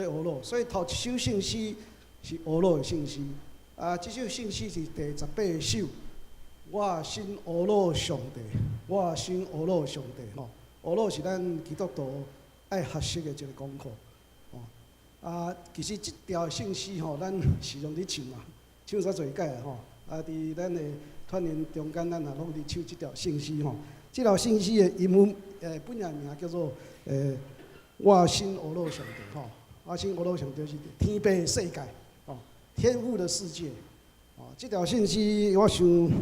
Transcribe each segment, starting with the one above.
呵咾，所以頭一首聖詩是呵咾的聖詩。啊，這首聖詩是第18首。我心呵咾上帝，我心呵咾上帝吼。呵咾是咱基督徒愛學習的一個功課。哦，啊，其實這條聖詩吼，咱時常佇唱嘛，唱煞濟擺吼。啊，佇咱的團員中間，咱也攏佇唱這條聖詩吼。這條聖詩的英文本來名叫做我心呵咾上帝吼。我心呵咾上帝是天父的世界，哦，天父的世界。哦，這條聖詩我想，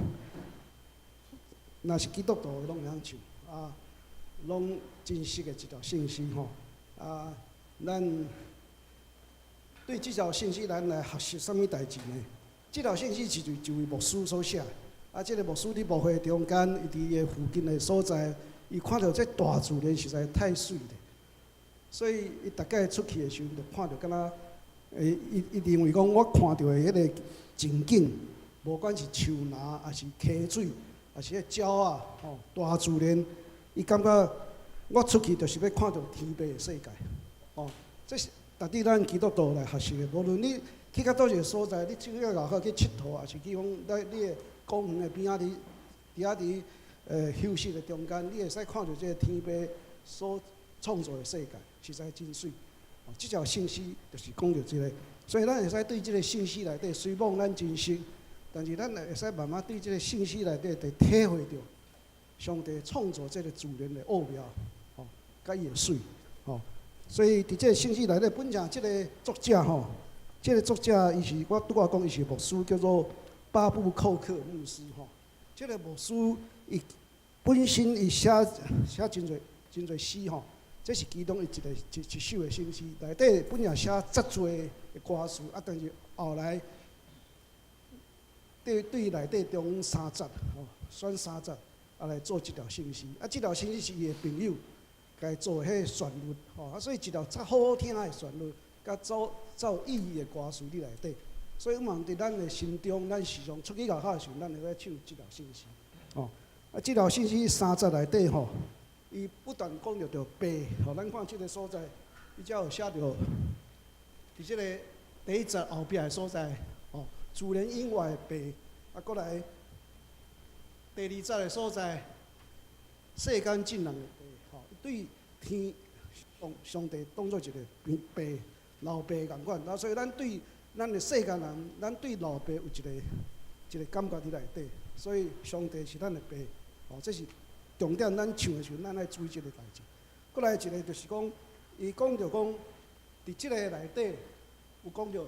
若是基督徒攏會曉唱，啊，攏真實的一條聖詩吼。啊，咱對這條聖詩，咱來學習啥物代誌呢？這條聖詩是一位牧師所寫，啊，這個牧師佇牧會中間，伊佇伊的附近的所在，伊看著這大自然實在太媠咧。所以，伊逐擺出去的時陣，就看著敢若，伊認為講，我看著的彼個情景，無管是樹林，抑是溪水，抑是彼個鳥仔，吼，大自然，伊感覺我出去就是欲看著天父的世界，吼，這是值得咱基督徒來學習的。無論你去到佗一個所在，你出去外口去𨑨迌，抑是去講在你的公園的邊仔佇佇遐佇休息的中間，你會使看著這個天父所創造的世界，實在真媠。哦，這條聖詩就是講著這個，所以咱會使對這個聖詩內底，雖罔咱真熟，但是咱會使慢慢對這個聖詩內底，會體會著上帝創造這個自然的奧妙，吼，佮伊的媠，吼。所以佇這個聖詩內底，本正這個作者吼，這個作者伊是我拄仔講，伊是牧師，叫做巴布寇克牧師吼。這個牧師伊本身伊寫寫真濟真濟詩吼。這是其中一個一首的聖詩，內底本來寫遮濟的歌詞，啊，但是後來對對內底中三節吼，選三節啊來做這條聖詩。啊，這條聖詩是伊的朋友共伊做彼個旋律吼，啊，所以一條較好聽的旋律，佮做做意義的歌詞佇內底。所以，我佇咱的心中，咱時常出去外口的時陣，咱會使唱這條聖詩。吼，啊，這條聖詩三節內底吼，伊不斷講著著爸，吼，咱看這個所在，伊才有寫著，佇這個第一節後壁的所在，吼，自然以外的爸，啊，閣來第二節的所在，世間眾人的爸，吼，對天上上帝當做一個爸老爸仝款，啊，所以咱對咱的世間人，咱對老爸有一個一個感覺佇內底，所以上帝是咱的爸，吼，這是重點，咱唱的時陣，咱愛注意這個代誌。閣來一個就是講，伊講著講，佇這個內底有講著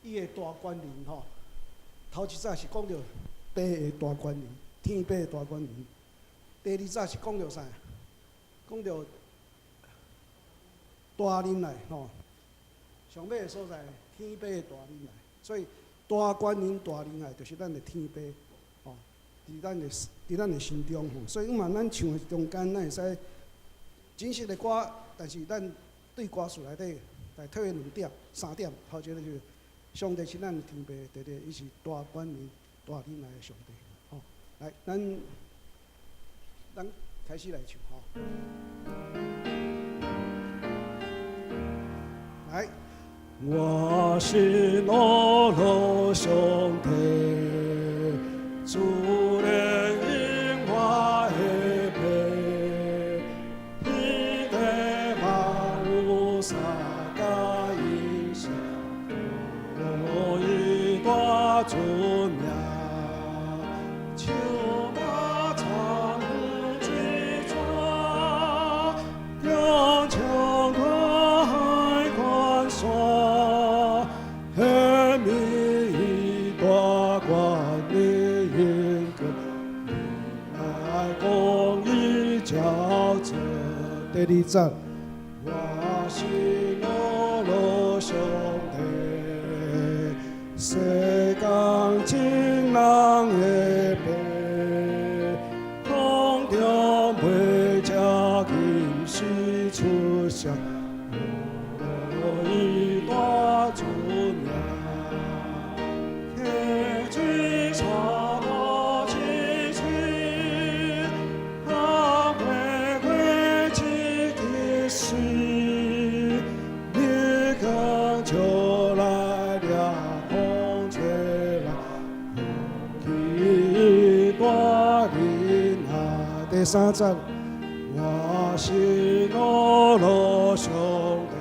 伊的大權能吼。頭一節是講著爸的大權能，天父的大權能。第二節是講著啥？講著大忍耐吼。上尾的所在，天父的大忍耐。所以大權能、大忍耐，就是咱的天父。佇咱的心中吼，所以嘛，咱唱的中間，咱會使真實的歌，但是咱對歌詞內底來體會兩點、三點。頭一個就是上帝是咱的天父，第二個伊是大權能、大忍耐的上帝。吼，來，咱開始來唱吼。來，我心呵咾上帝。自然以外的爸，天地萬物三界英雄，有一大尊名，樹木草水泉，陽江大海關山，黑米大關靈格，愛公義交織。第二節，我心呵咾上帝，世間眾人的爸，空中飛鳥今時出現，呵咾伊大尊名，溪水草木青青，花花花一枝水，你第三節，我信我羅上帝，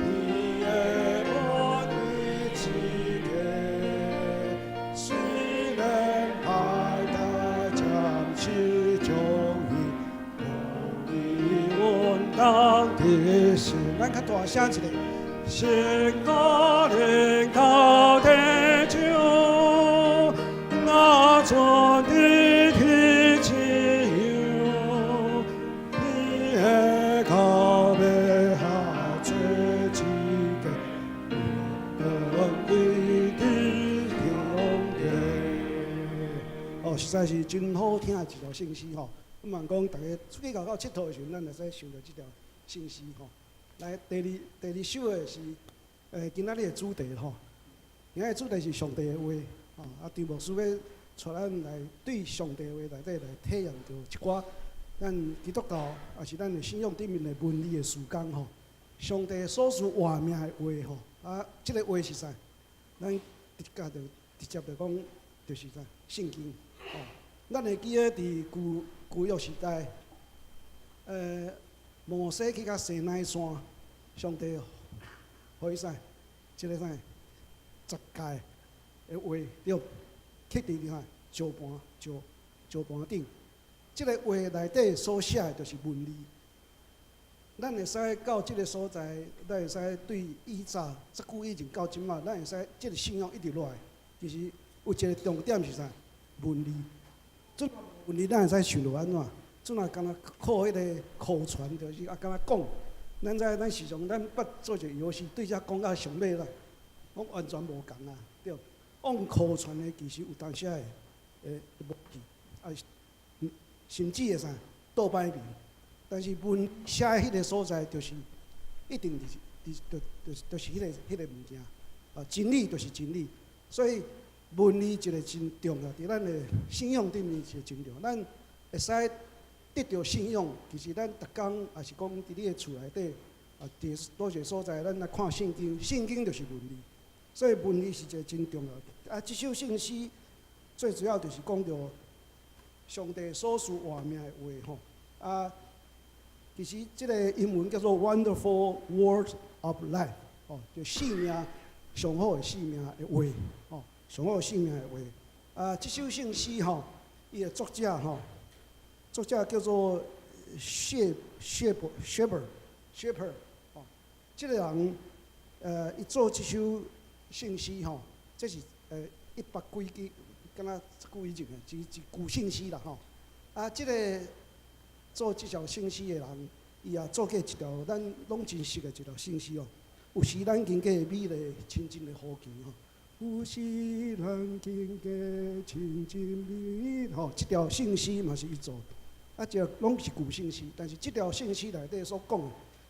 伊的權威至高，雖然歹大暫時將伊，公義穩當得勝。咱較大聲一下，聖高靈高地上，我存佇天之陽，伊的口欲合做一個，權威佇中間。哦，實在是真好聽的一條聖詩吼。我望講，逐家出去外口𨑨迌的時陣，咱會使想著這條聖詩吼。來，第二首的是，今仔日的主題吼。今仔日主題是上帝的話，吼。啊，張牧師欲帶咱來對上帝的話內底來體驗著一寡咱基督教，抑是咱的信仰頂面的文字的事工吼。上帝所賜活命的話吼，啊，這个話是啥？咱直接就直接就講，就是啥？聖經。吼，咱會記得佇舊約時代，摩西去到西奈山，上帝予伊啥？這个啥？十誡的話，對，刻佇啥？石盤頂。這个話內底所寫的，就是文字。咱會使到這个所在，咱會使對以早遮久以前到這馬，咱會使這个信仰一直落來。其實有一個重點是啥？文字。這文字咱會使想著按怎？這若敢若靠彼个口傳，就是啊，敢若講。咱知咱時常咱捌做一個遊戲，對這講到上尾啦，攏完全無仝啊，對。用口傳的其實有當時會會忘記，啊，甚至會啥倒擺面。但是文寫彼个所在，就是一定就是就是彼个物件，啊，真理就是真理。所以文字一個真重要，佇咱的信仰頂面是真重要。咱會使得著信仰，其實咱逐工抑是講佇你的厝內底，啊，佇佗一個所在，咱來看聖經，聖經就是文字，所以文字是一個真重要。啊，這首聖詩最主要就是講著上帝所賜活命的話吼。啊，其實這個英文叫做 Wonderful Words of Life，哦，就生命上好的生命的話，哦，上好的生命的話。啊，這首聖詩吼，伊的作者吼，作者叫做謝謝博 Shepherd，哦，這個人，伊做這首聖詩吼，這是一百幾幾，敢若這久以前的，是舊聖詩啦吼。啊，這個做這首聖詩的人，伊也做過一條咱攏真熟的一條聖詩哦。有時咱經過美麗清靜的河墘吼，有時咱經過清靜美，吼，這條聖詩嘛是伊做。啊，這攏是舊聖詩，但是這條聖詩內底所講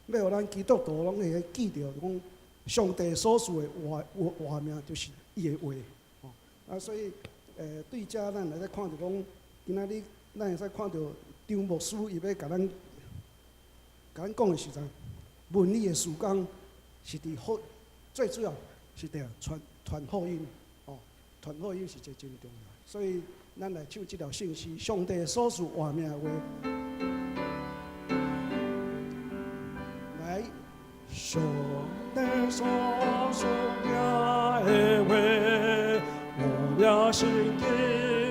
的，欲予咱基督徒攏會記著，講上帝所賜的活命就是伊的話，吼。啊，所以，對這咱來看著講，今仔日咱會使看著張牧師伊欲共咱講的時陣，文理的事工是佇福，最主要是佇傳福音，哦，傳福音是一個真重要，所以咱來唱這條聖詩，上帝所賜活命的話。來，上帝所賜命的話，活命聖經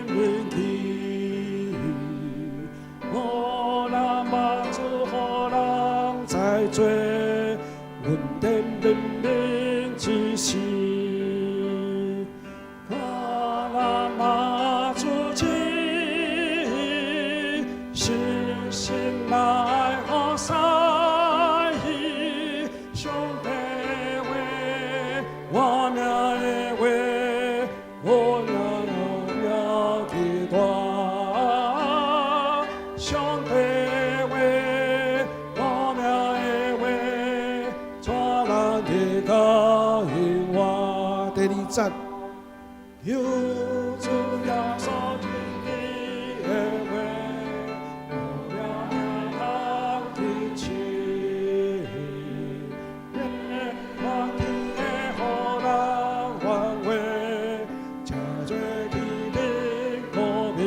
銘記，予人幫助，予人在做，恩典明明之時，看咱媽主旨意，實心來服侍伊，上帝話，活命的話，予咱了記大。上帝話，活命的話，帶咱去到永遠。第二節，求主耶穌真理的話，活命通支持，愿天的予人挽回，成做天顶光明。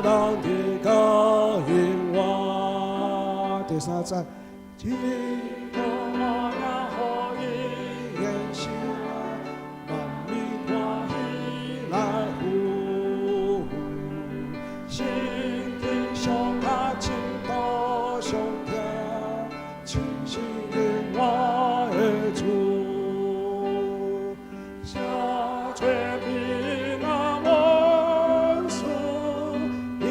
人得到永活。第三節，天國我名予伊顯示，萬民歡喜來呼。身體上較真多上疼，親身永活的主。寫吹平安文書，應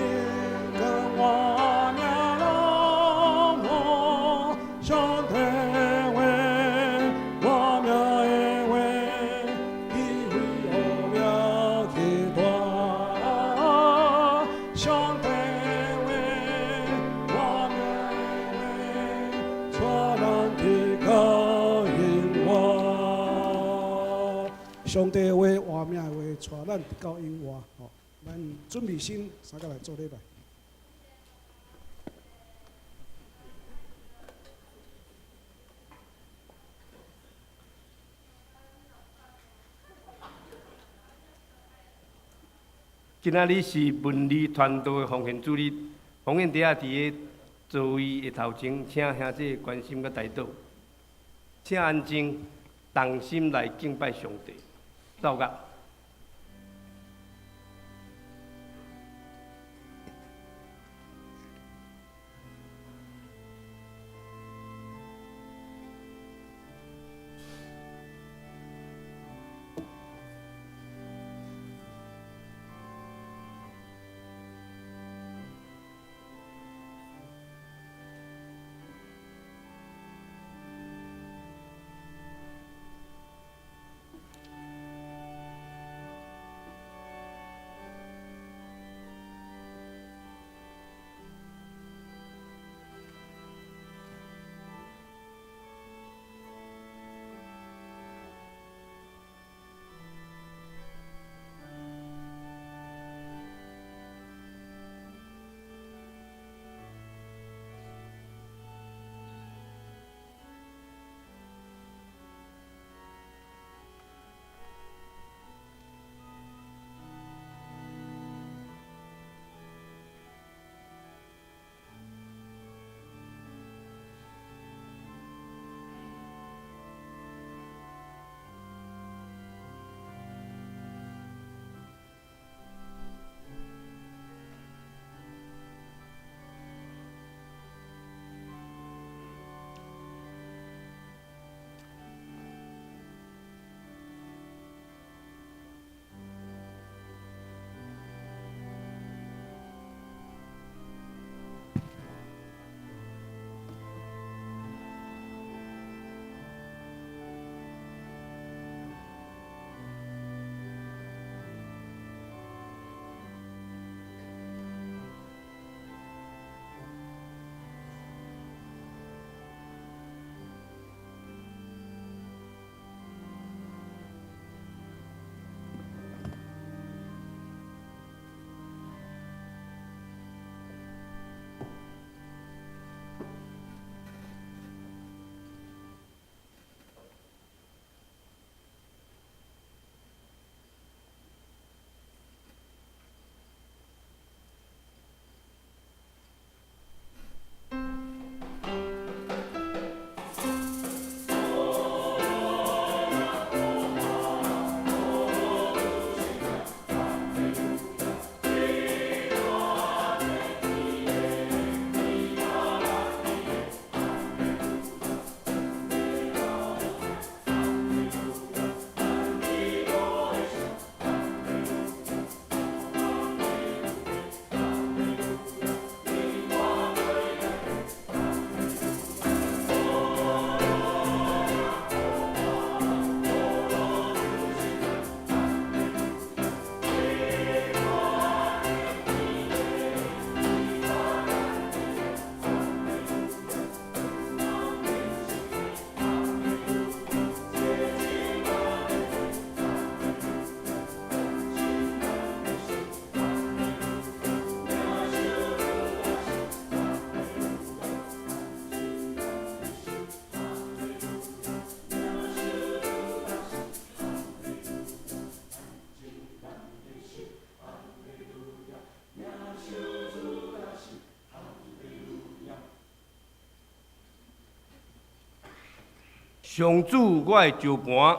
跟我名朗讀，上帝話，我名的話，機會學了去大。上帝話，我名的話，帶人得到永活。上帝話活命的話，帶咱得到永活。吼，咱準備心，三個來做禮拜。今仔日是文理傳道的奉獻主日，奉獻袋仔佇个座位的頭前，請兄弟關心佮代禱，請安靜，同心來敬拜上帝。奏樂。上主，我的石磐，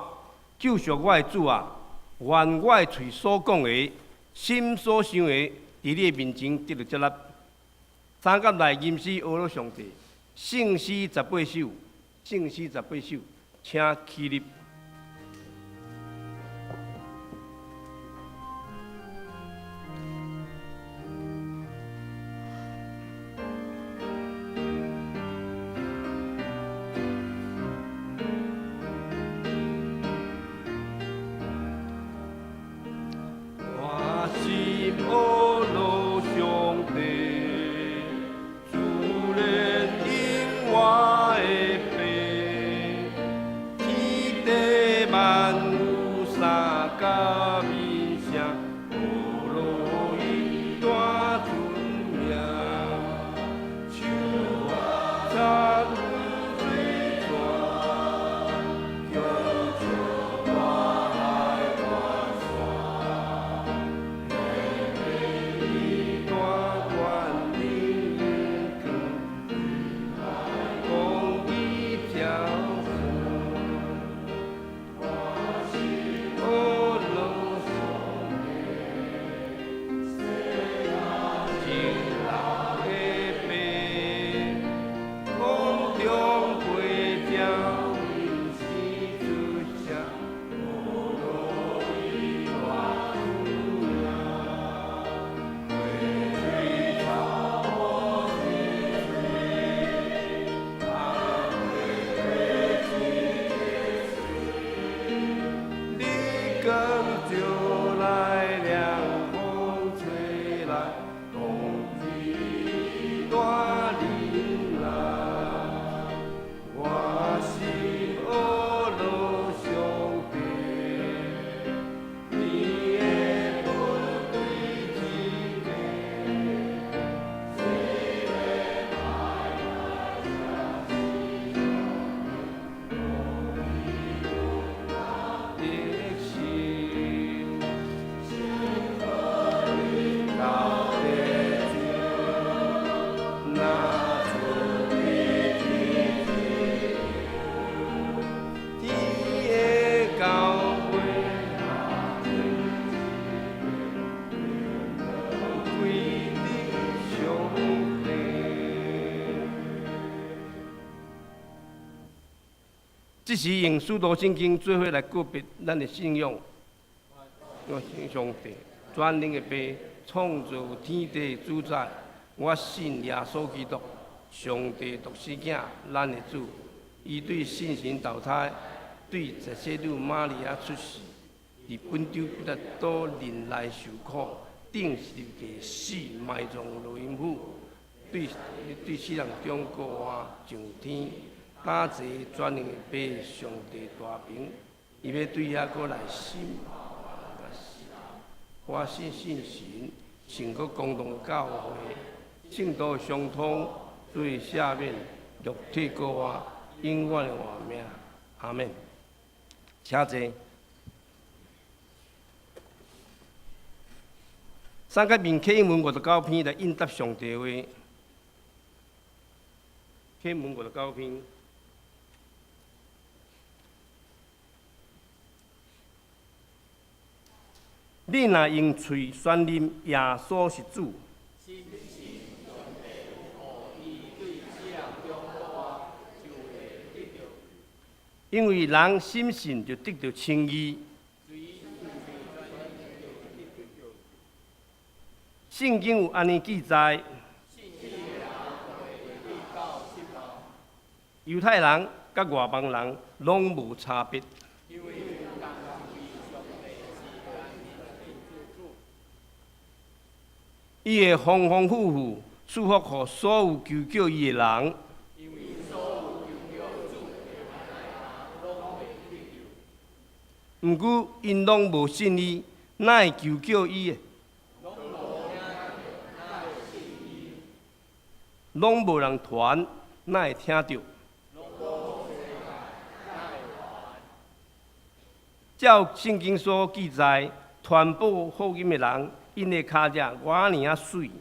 救贖我的主啊！願我的喙所講的，心所想的，佇你的面前得著接納。三甲內吟詩阿羅上帝，聖詩十八首，聖詩十八首，請起立。我心阿羅上帝，主人應我的父，天地萬有三甲面聲，阿羅伊大尊名，手插水泉，叫做大海大山。大願靈光，公義照射。我是阿羅上帝，真老的父，空中飛鳥應時出聲，阿羅伊大尊名。花水草無水水，花花一个水。日光照來，涼風吹來，公義帶領來。我是阿羅上帝，你的本對這個。的心，到地久，若出彼天的到尾，歸得上帝。這時用使徒信經做伙來告別咱的信仰。我信上帝，全能的父，創造天地主宰。我信耶穌基督，上帝獨生囝，咱的主。伊對聖神投胎，對十世女瑪利亞出世，佇本丟彼拉多忍耐受苦，釘十字架死，埋葬落陰府，對對死人中復活上天，打坐全能的父上帝大爿，伊欲對遐閣來審判。我信聖神，聖國公同的教會，聖徒的相通，罪赦免，肉體復活，永遠的活命。阿們。請坐。三甲面啟文59篇來應答上帝話。啟文59篇。你若用喙宣認耶穌是主，因為人深信就得著稱義。聖經有按呢記載：猶太人佮外邦人攏無差別。伊會豐豐富富賜福予所有求叫伊的人。毋過𪜶攏無信伊，哪會求叫伊的？攏無人傳，哪會聽著？照聖經所記載，傳播福音的人，𪜶的跤跡偌爾仔媠。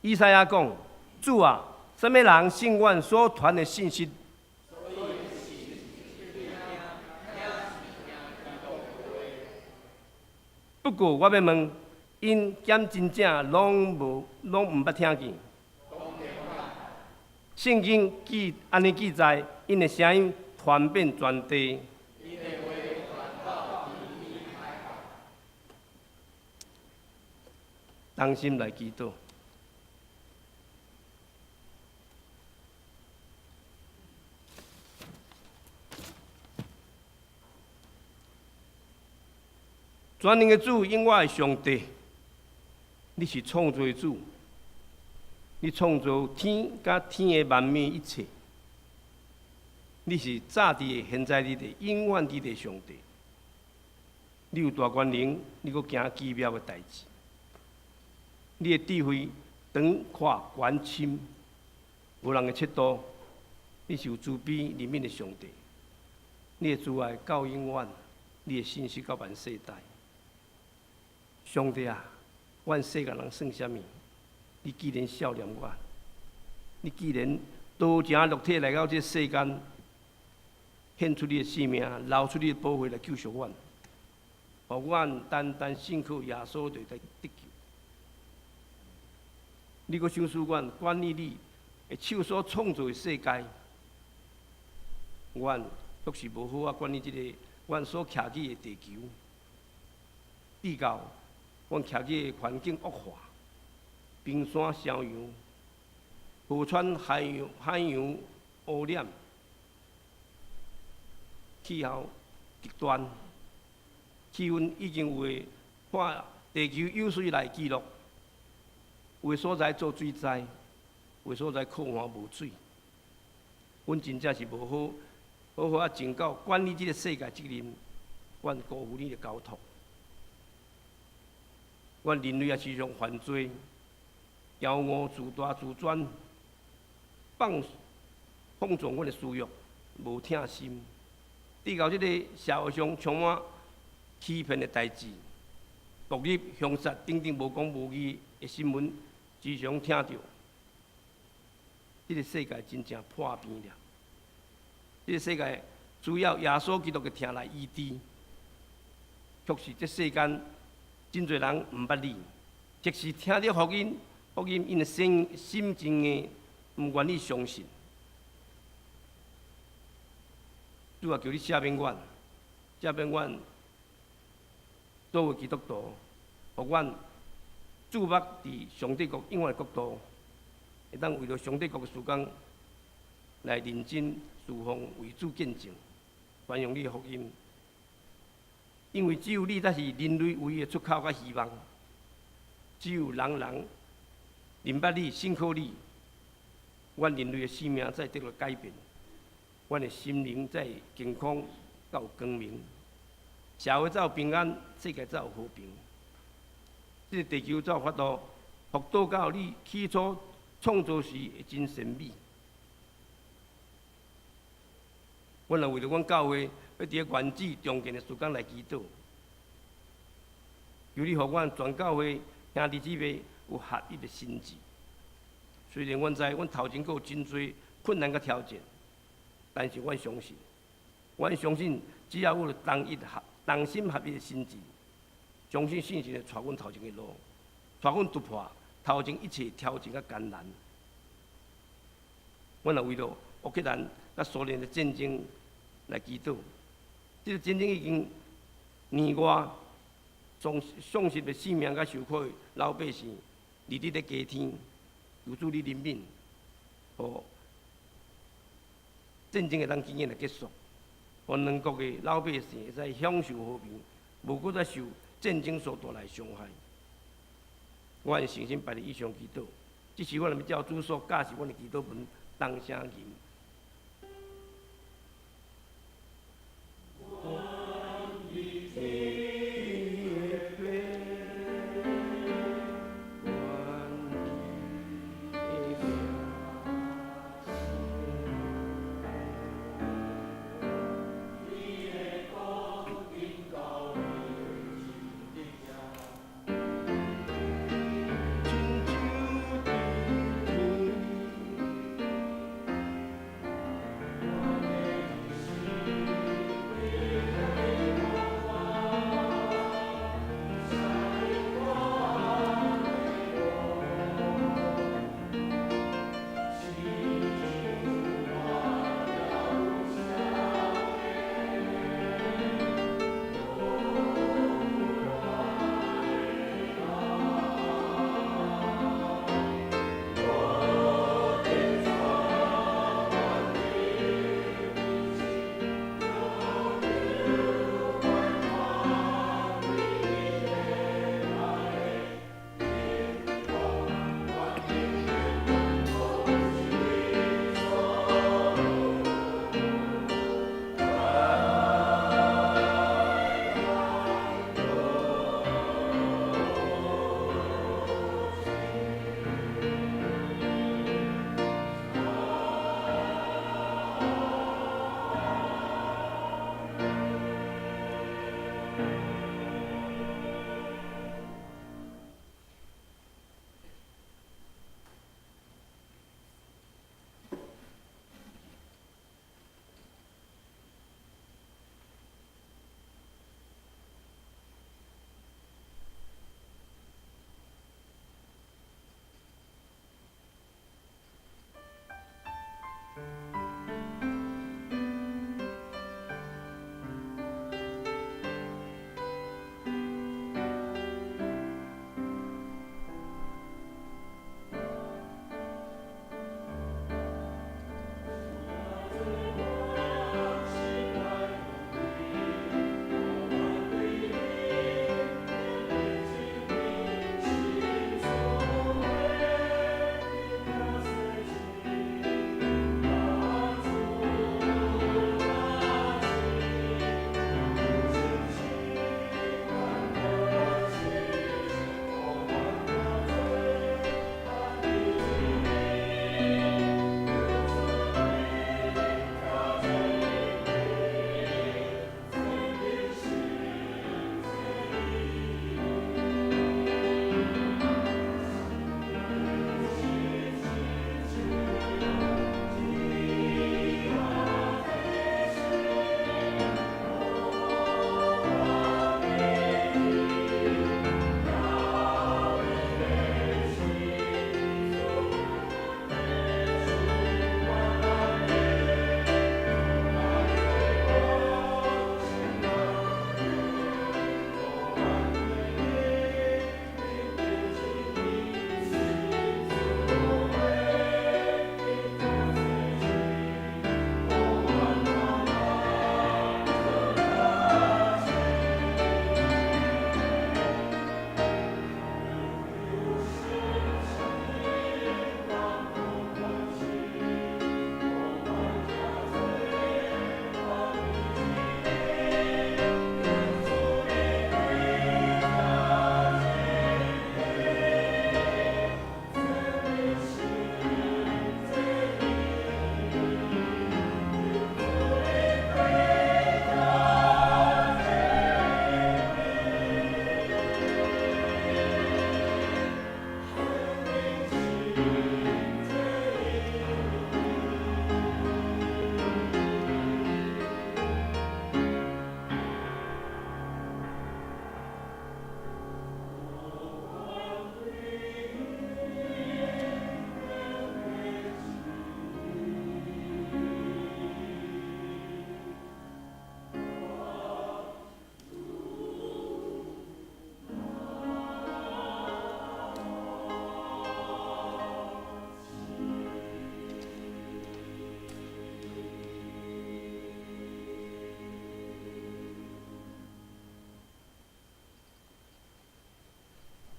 以賽亞講：主啊，啥物人信阮所傳的信息？不過我欲問，𪜶敢真正攏無攏毋捌聽見？聖經記按呢記載，𪜶的聲音傳遍全地。同心來祈禱。全能的主，永活的上帝，你是創造的主，你創造天佮天的萬物一切，你是早佇的、現在佇的、永遠佇的上帝。你有大權能，你閣行奇妙的代誌。你的智慧長闊廣深，無人會測度。你是有慈悲憐憫的上帝，你的慈愛到永遠，你的信實到萬世代。上帝啊，阮世間人算啥物？你既然赦免我，你既然道成肉體來到這世間，獻出你的性命，流出你的寶血來救贖阮，予阮單單信靠耶穌就會得救。你閣賞賜阮管理你的手所創造的世界，阮卻是無好仔管理這个阮所徛起的地球，直到阮徛起的環境惡化，冰山消融，河川海洋海洋污染，氣候極端，氣溫已經有的破地球有史以來紀錄。有的所在做水災，有的所在枯旱無水。阮真正是無好好好仔盡到管理這个世界責任，阮辜負你的交託。阮人類也時常犯罪，驕傲自大自尊，放放縱阮的私欲，無疼心，直到這个社會上充滿欺騙的代誌，暴力、兇殺等等無公無義的新聞，時常聽著。這个世界真正破病了。這个世界需要耶穌基督的疼來醫治，卻是這世間真濟人毋捌你，即使聽著福音，福音𪜶的心心真硬，毋願意相信。主啊，求你赦免阮，赦免阮作為基督徒，予阮注目佇上帝國永遠的國度，會當為著上帝國的事工來認真侍奉，為主見證，傳揚你的福音。因為只有你才是人類唯一的出口佮希望。只有人人認捌你、信靠你，阮人類的生命才會得到改變，阮的心靈才會健康佮有光明，社會才有平安，世界才有和平。這個地球才有法度復倒到你起初創造時的真善美。阮若為著阮教會欲佇個原址重建的事工來祈禱，求你予阮全教會兄弟姊妹有合一的心志。雖然阮知阮頭前閣有真濟困難佮挑戰，但是阮相信，阮相信只要有同一合、同心合一的心志，相信聖神會帶阮頭前的路，帶阮突破頭前一切挑戰佮艱難。阮若為著烏克蘭佮蘇聯的戰爭來祈禱，這个戰爭已經年外，喪喪失的性命佮受苦的老百姓，日日咧加添，求主你憐憫，予戰爭會當緊緊來結束，予兩國的老百姓會使享受和平，無閣再受戰爭所帶來的傷害。我誠心拜你以上祈禱，這是我若欲照主所教示阮的祈禱文，同聲吟。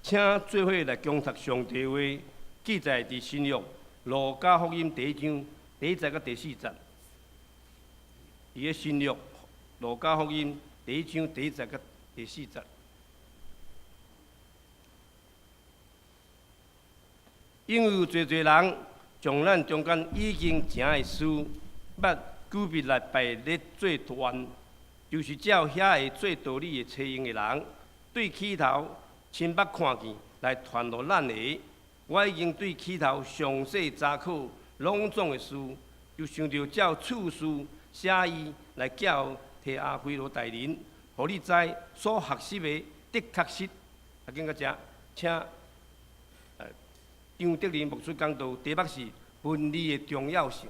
請做伙來恭讀上帝話，記載佇新約路加福音第一章第一節到第四節。佇個新約路加福音第一章第一節到第四節。因為有濟濟人從咱中間已經成的事，捌舉筆來拜咧做傳，就是照遐個做道理的冊用的人，對起頭親目看見來傳予咱的。我已經對起頭詳細查考攏總的事，就想著照次序寫伊來寄予提阿非羅大人，予你知所學習的的確實。啊，緊到遮，請張德林牧師講道，題目是文字的重要性。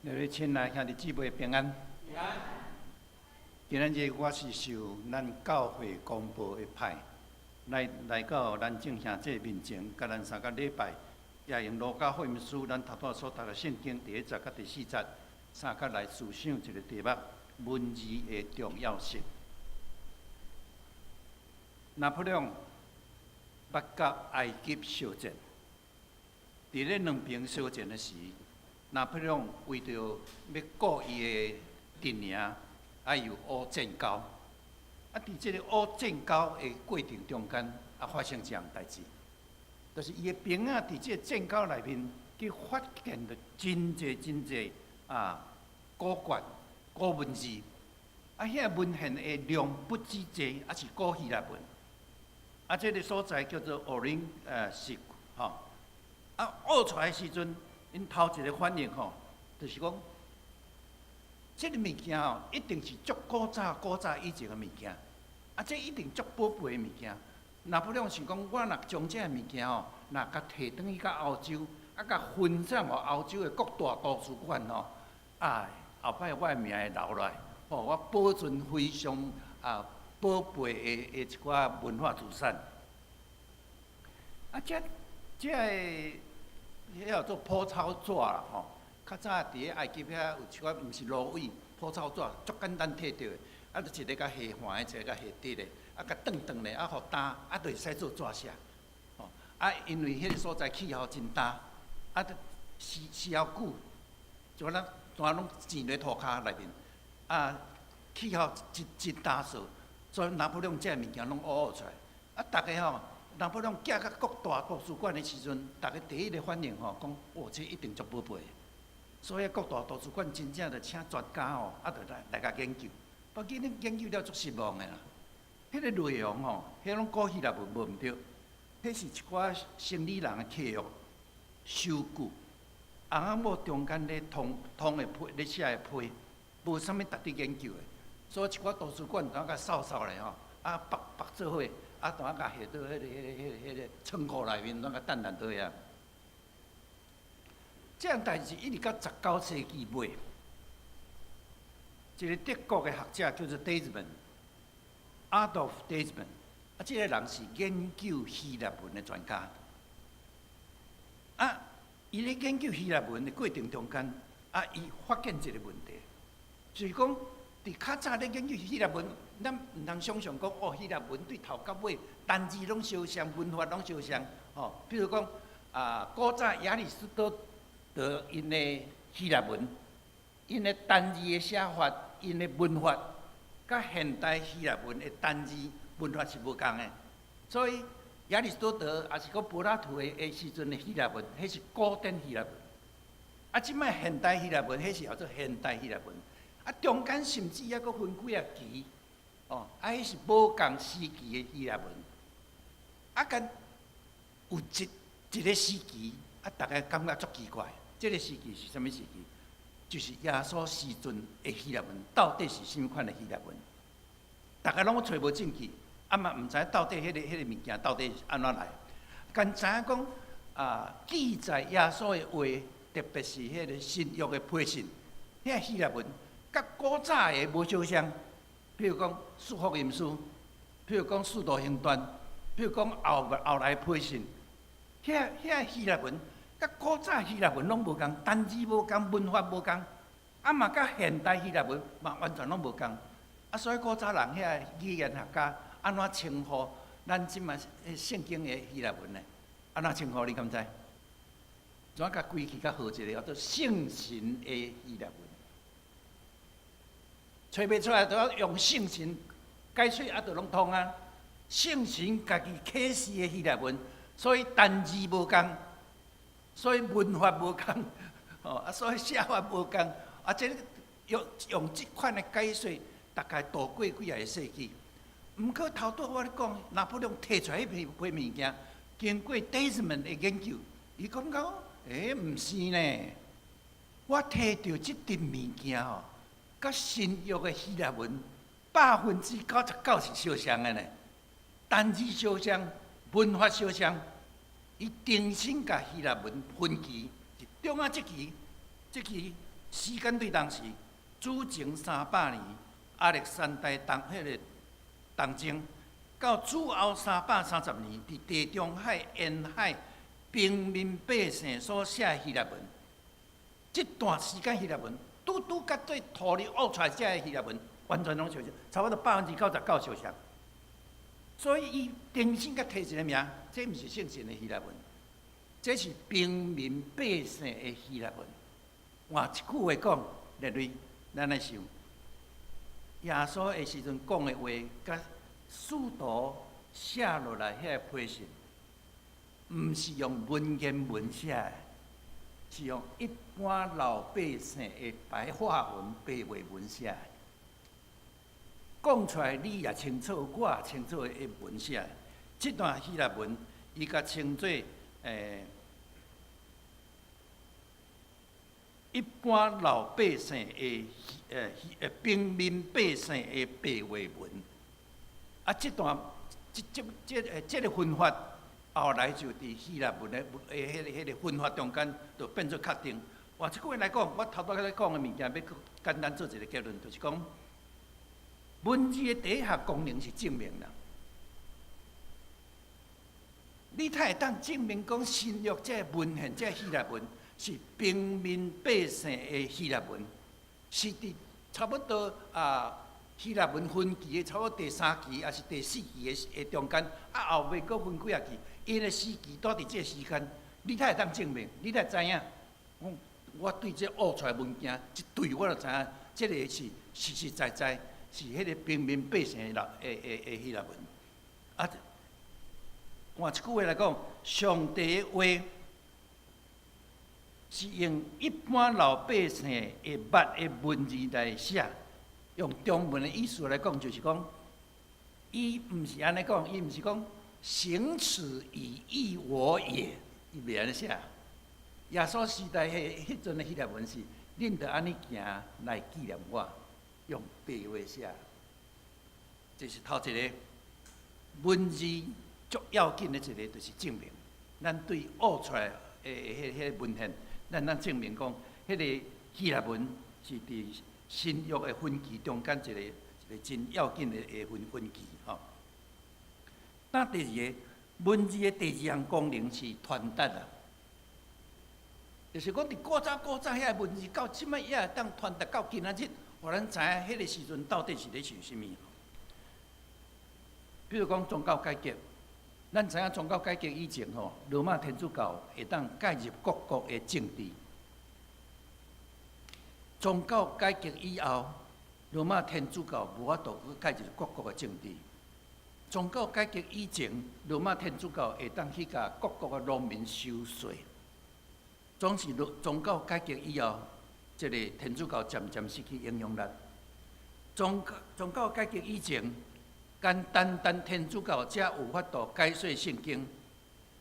各位親愛兄弟姊妹平安。平安。今仔日我是受咱教會公報的派，來來到咱眾兄弟面前，共咱三個禮拜，也用路加福音書咱頭拄所讀的聖經第一節佮第四節，三個來思想一個題目：文字的重要性。拿破崙捌佮埃及相戰，佇咧兩邊相戰的時，拿破崙為著欲顧伊的陣營，愛有烏戰溝。啊，佇這個烏戰溝的過程中間，啊，發生一項代誌，就是伊的兵仔佇這個戰溝內面去發現著真濟真濟啊古卷、古文字。啊，遐文獻的量不止濟，啊是古希臘文。啊，這個所在叫做奧林匹克，吼。啊，挖出來時陣，𪜶頭一個反應吼，就是講，這個物件吼，一定是足古早、古早以前的物件，啊，這一定足寶貝的物件。拿破崙想講，我若將這个物件吼，若共提轉去到歐洲，啊，共分送予歐洲的各大圖書館吼，啊，後擺我的名會留落來，吼，我保存非常啊寶貝的的一寡文化資產。啊，這這个。彼叫做蒲草紙啦吼，較早佇咧埃及遐有一寡毋是蘆葦，蒲草紙足簡單摕著的，啊，就一个共下橫的，一个共下直的，啊，共轉轉咧，啊，予焦，啊，就會使做紙寫，吼，啊，因為彼个所在氣候真焦，啊，時時候久，就咱全攏跣咧塗跤內面，啊，氣候真真焦燥，所以拿破崙這个物件攏挖挖出來，啊，逐家吼。拿破崙寄到各大圖書館的時陣，逐家第一个反應吼，講哦，這一定足寶貝。所以各大圖書館真正著請專家吼，啊，著來來共研究。不過恁研究了足失望的啦。彼个內容吼，彼攏古希臘文無毋對，彼是一寡生理人的契約、收據，翁仔某中間咧通通的批咧寫的批，無啥物值得研究的。所以一寡圖書館當共掃掃咧吼，啊，縛縛做伙。啊，當共下佇彼个、彼个、彼个、彼个倉庫內面，攏共等等佇遐。這項代誌一直到19世紀尾，一個德國的學者叫做 Deissmann，Adolf Deissmann，啊，這個人是研究希臘文的專家。啊，伊咧研究希臘文的過程中間，啊，伊發現一個問題，就是講。佇較早咧研究希臘文，咱毋通想象講哦，希臘文對頭到尾單字攏相像，文法攏相像，吼。比如講啊，古早亞里士多德𪜶的希臘文，𪜶的單字的寫法，𪜶的文法，佮現代希臘文的單字文法是無仝的。所以亞里士多德抑是講柏拉圖的的時陣的希臘文，彼是古典希臘文。啊，這擺現代希臘文，彼是叫做現代希臘文。啊，中間甚至猶閣分幾仔期，哦，啊，彼是無仝時期的希臘文。啊，敢有一一个時期，啊，逐家感覺足奇怪。這個時期是啥物時期？就是耶穌時陣的希臘文，到底是啥物款的希臘文？逐家攏揣無證據，啊嘛毋知到底彼个彼个物件到底是按怎來。敢知影講啊，記載耶穌的話，特別是彼个新約的批信，遐希臘文。佮古早的無相像，比如講四福音書，比如講使徒行傳，比如講後後來批信，遐希臘文，佮古早希臘文攏無仝，單字無仝，文法無仝，啊嘛佮現代希臘文嘛完全攏無仝。啊，所以古早人遐語言學家按怎稱呼咱這馬聖經的希臘文呢？按怎稱呼你敢知？怎共歸去較好一个叫做聖神的希臘文？揣袂出來，都要用聖神解說啊，就攏通啊。聖神家己啟示的希臘文，所以單字無仝，所以文法無仝，吼啊，所以寫法無仝，啊，這用這款的解說，大概度過幾仔個世紀。毋過頭拄我咧講，拿破崙提出來彼批物件，經過 Desmond 的研究，伊感覺，毋是呢，我提著這沓物件吼，佮新約的希臘文99%是相像的呢，單字相像，文法相像，伊重新共希臘文分期，中啊這期時間對當時，主前300年，亞歷山大東彼个東征，到主後330年，佇地中海沿海平民百姓所寫希臘文，這段時間希臘文，拄拄佮對土裡挖出來這个希臘文，完全攏相像，差不多99%相像。所以伊重新閣提一个名，這毋是聖神的希臘文，這是平民百姓的希臘文。換一句話講，列位，咱來想，耶穌的時陣講的話，佮使徒寫落來彼个批信，毋是用文言文寫的，是用一般老百姓的白話文、白話文寫的。講出來你也清楚，我也清楚的文寫的。這段希臘文，伊共稱做一般老百姓的平民百姓的白話文。啊，這段這這這這个分法，後來就佇希臘文的彼个分法中間，就變做確定。換一句話來講，我頭拄仔咧講的物件，欲簡單做一个結論，就是講文字的第一項功能是證明啦。你才會當證明講新約這个文獻，這个希臘文是平民百姓的希臘文，是佇差不多啊希臘文分期的差不多第三期，抑是第四期的中間，啊後尾閣分幾仔期，𪜶的時期拄佇這个時間，你才會當證明，你才知影。我對這挖出來物件一對，我就知影，這个是實實在在是彼个平民百姓的希臘文。啊，換一句話來講，上帝的話是用一般老百姓會捌的文字來寫。用中文的意思來講，就是講，伊毋是按呢講，伊毋是講行此以憶我也，伊袂按呢寫。耶穌時代彼陣的希臘文是，恁著按呢行來紀念我，用白話寫。這是頭一個文字足要緊的一個，就是證明。咱對挖出來的彼个文獻，咱證明講，彼个希臘文是佇新約的分期中間一個真要緊的分期吼。那第二個文字的第二項功能是傳達啊，就是講佇古早古早遐文字到這擺也會當傳達到今仔日，予咱知影彼个時陣到底是咧想啥物。比如講宗教改革，咱知影宗教改革以前吼，羅馬天主教會當介入各國的政治。宗教改革以後，羅馬天主教無法度去介入各國的政治。宗教改革以前，羅馬天主教會當去共各國的農民收稅。總是宗教改革以後，這個天主教漸漸失去影響力。宗教改革以前，干單單天主教才有法度解說聖經。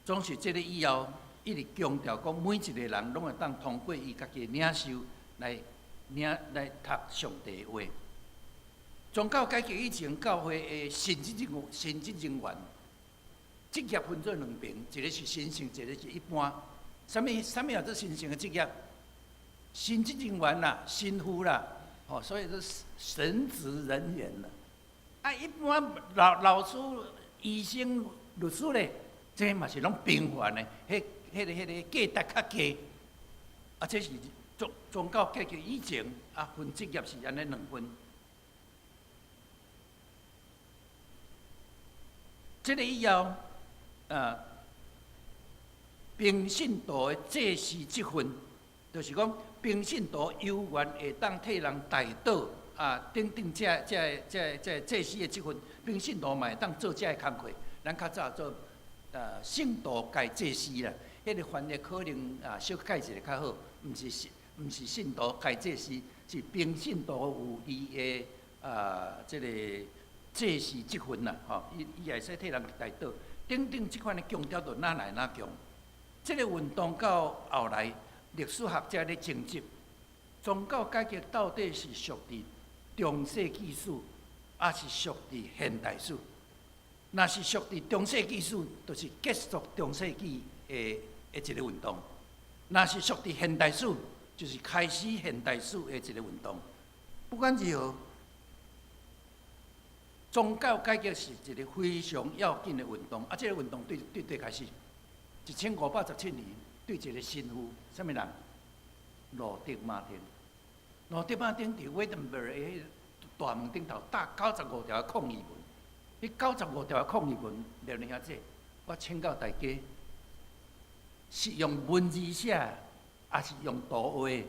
總是這个以後，一直強調講，每一個人攏會當通過伊家己的領受來讀上帝的話。宗教改革以前，教會的神職人員職業分做兩邊，一个是神聖，一个是一般。啥物叫做神聖的職業？神職人員啦，神父啦，吼，所以是神職人員啦。啊，一般老師、醫生、律師咧，這嘛是攏平凡的，彼個價值較低。啊，這是宗教改革以前啊，分職業是按呢兩分。這个以後，平信徒的祭司職份，就是講平信徒有緣會當替人代禱啊，等等這祭司的職份，平信徒嘛會當做這个工課。咱較早做聖徒改祭司啦，彼個翻譯可能啊小改一下較好，毋是信徒改祭司，是平信徒有伊的啊這个祭司職份啦，吼，伊也會使替人代禱，等等這款的強調就哪來哪強。這个運動到後來，歷史學者咧爭執，宗教改革到底是屬佇中世紀史，抑是屬佇現代史？若是屬佇中世紀史，就是結束中世紀的一个運動；若是屬佇現代史，就是開始現代史的一个運動。不管如何，宗教改革是一个非常要緊的運動。啊，這个運動對佗開始？1517年，對一个神父，啥物人？路德馬丁。路德馬丁佇威登堡的彼大門頂頭貼九十五條的抗議文。彼九十五條的抗議文，連兄姐，我請教大家，是用文字寫，抑是用圖畫，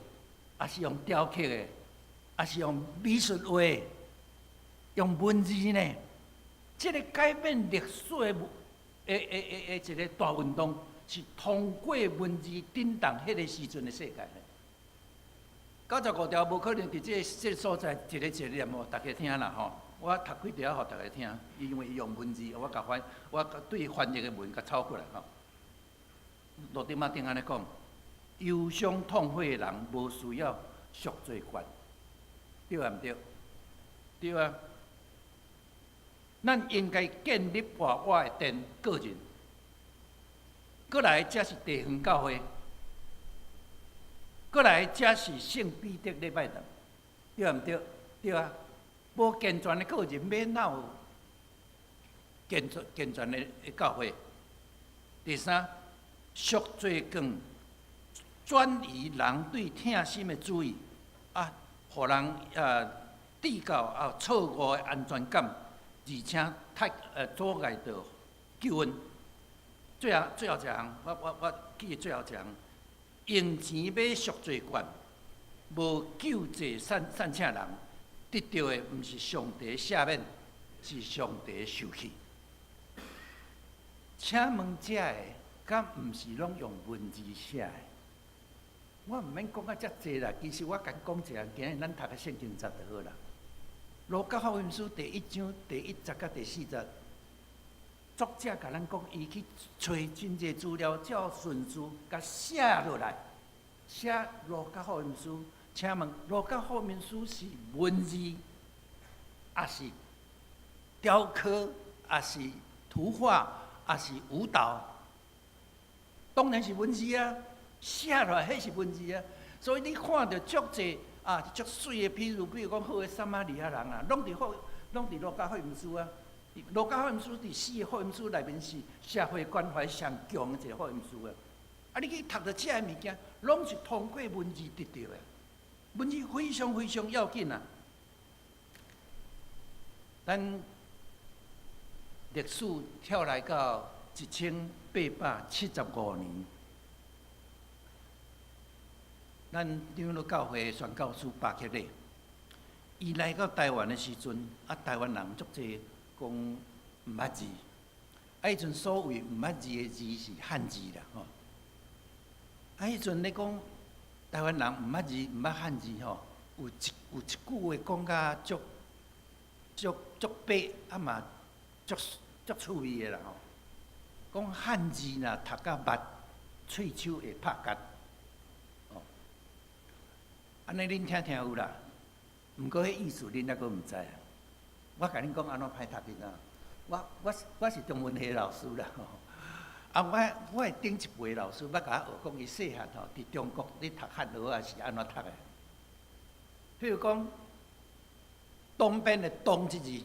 抑是用雕刻的，抑是用美術畫？用文字呢？這个改變歷史的一个大運動，是通過文字震動彼个時陣的世界。九十五條無可能佇這个所在一個一個念予大家聽啦吼。我讀幾條予大家聽，因為伊用文字，我共翻，我對翻譯的文共抄過來吼。路德馬丁按呢講：憂傷痛悔的人無需要贖罪券，對抑毋對？對啊。咱應該建立活活的殿，個人。過來，這是地方教會。過來，這是聖彼得禮拜堂，對毋對？對啊。無健全的個人，欲哪有健全的教會？第三，贖罪券轉移人對疼心的注意，啊，予人締造啊錯誤的安全感，而且太阻礙著救恩。最後一項，我記得最後一項，用錢買贖罪券，無救濟散赤人，得著的毋是上帝赦免，是上帝受氣。請問這个，敢毋是攏用文字寫的？我毋免講甲遮濟啦，其實我共講一下，今日咱讀个聖經節就好啦。路加福音書第一章第一節佮第四節，作者共咱講，伊去揣真濟資料，照順序共寫落來，寫路加福音書。請問路加福音書是文字，抑是雕刻，抑是圖畫，抑是舞蹈？當然是文字啊！寫落來，彼是文字啊！所以你看著足濟啊，足媠的，譬如講好的撒瑪利亞人啊，攏佇路加福音書啊。路加福音書佇四个福音書內面是社會關懷上強的一个福音書啊！啊，你去讀著這个物件，攏是通過文字得著的，文字非常非常要緊啊！咱歷史跳來到1875年。咱長老教會宣教師巴克禮，伊來到台灣的時陣，啊，台灣人足濟講毋捌字，啊，彼陣所謂毋捌字的字是漢字啦，吼。啊，彼陣咧講台灣人毋捌字，毋捌漢字吼，有一句話講甲足足足白，啊嘛足足趣味的啦吼。講漢字若讀甲密，喙鬚會拍結。按呢恁聽聽有啦，毋過彼意思恁猶閣毋知啊。我共恁講按怎歹讀你知影？我是中文系老師啦，吼。啊，我的頂一輩老師捌共我學講，伊細漢吼，佇中國咧讀漢學仔是按怎讀的？譬如講，東邊的東這字，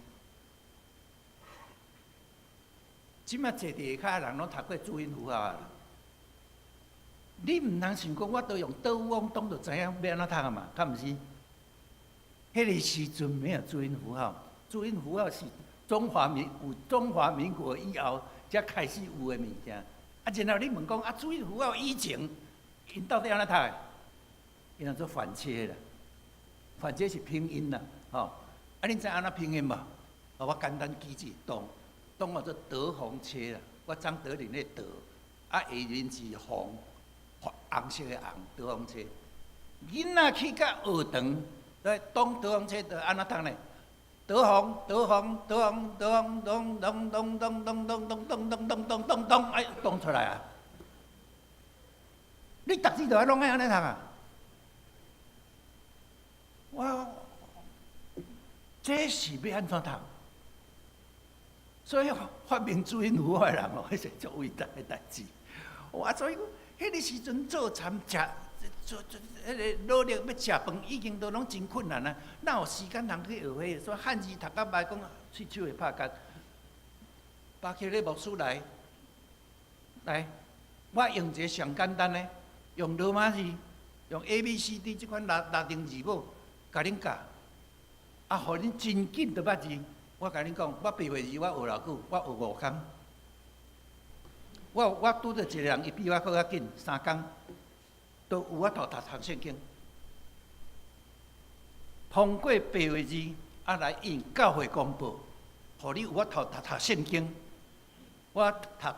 這馬坐佇下跤人攏讀過注音符號啊。你毋通想講，我都用倒翁當就知影欲按怎讀啊嘛，敢毋是？彼个時陣沒有注音符號，注音符號是中華民有中華民國以後才開始有的物件。啊，然後你問講啊，注音符號以前，𪜶到底按怎讀的？𪜶叫做反切啦，反切是拼音啦，吼。啊，恁知按怎拼音無？啊，我簡單記一當，當叫做德宏切啦。我張德林的德，啊，下面是紅，紅色的紅，德宏切。囡仔去到學堂，來當德宏切就按怎讀呢？德宏，德宏，德宏，德宏，咚咚咚咚咚咚咚咚咚咚咚咚咚，哎，咚出來啊！你逐字都愛攏愛按呢讀啊？我這是欲按怎讀？所以發明注音符號的人哦，彼是足偉大的代誌。哇！所以講，彼个時陣做田食，做做彼个努力欲食飯，已經都攏真困難啊！哪有時間通去學彼个？所以漢字讀較歹，講喙手會拍結。巴克禮牧師來，來，我用一个上簡單的，用羅馬字，用 A B C D 這款拉丁字母，共恁教，啊，予恁真緊就捌字。我共恁講，我白話字我學偌久？我學5工。我拄著一个人，伊比我閣較緊，3工，都有法度讀讀聖經。通過白話字啊來印教會公報，予你有法度讀讀聖經。我讀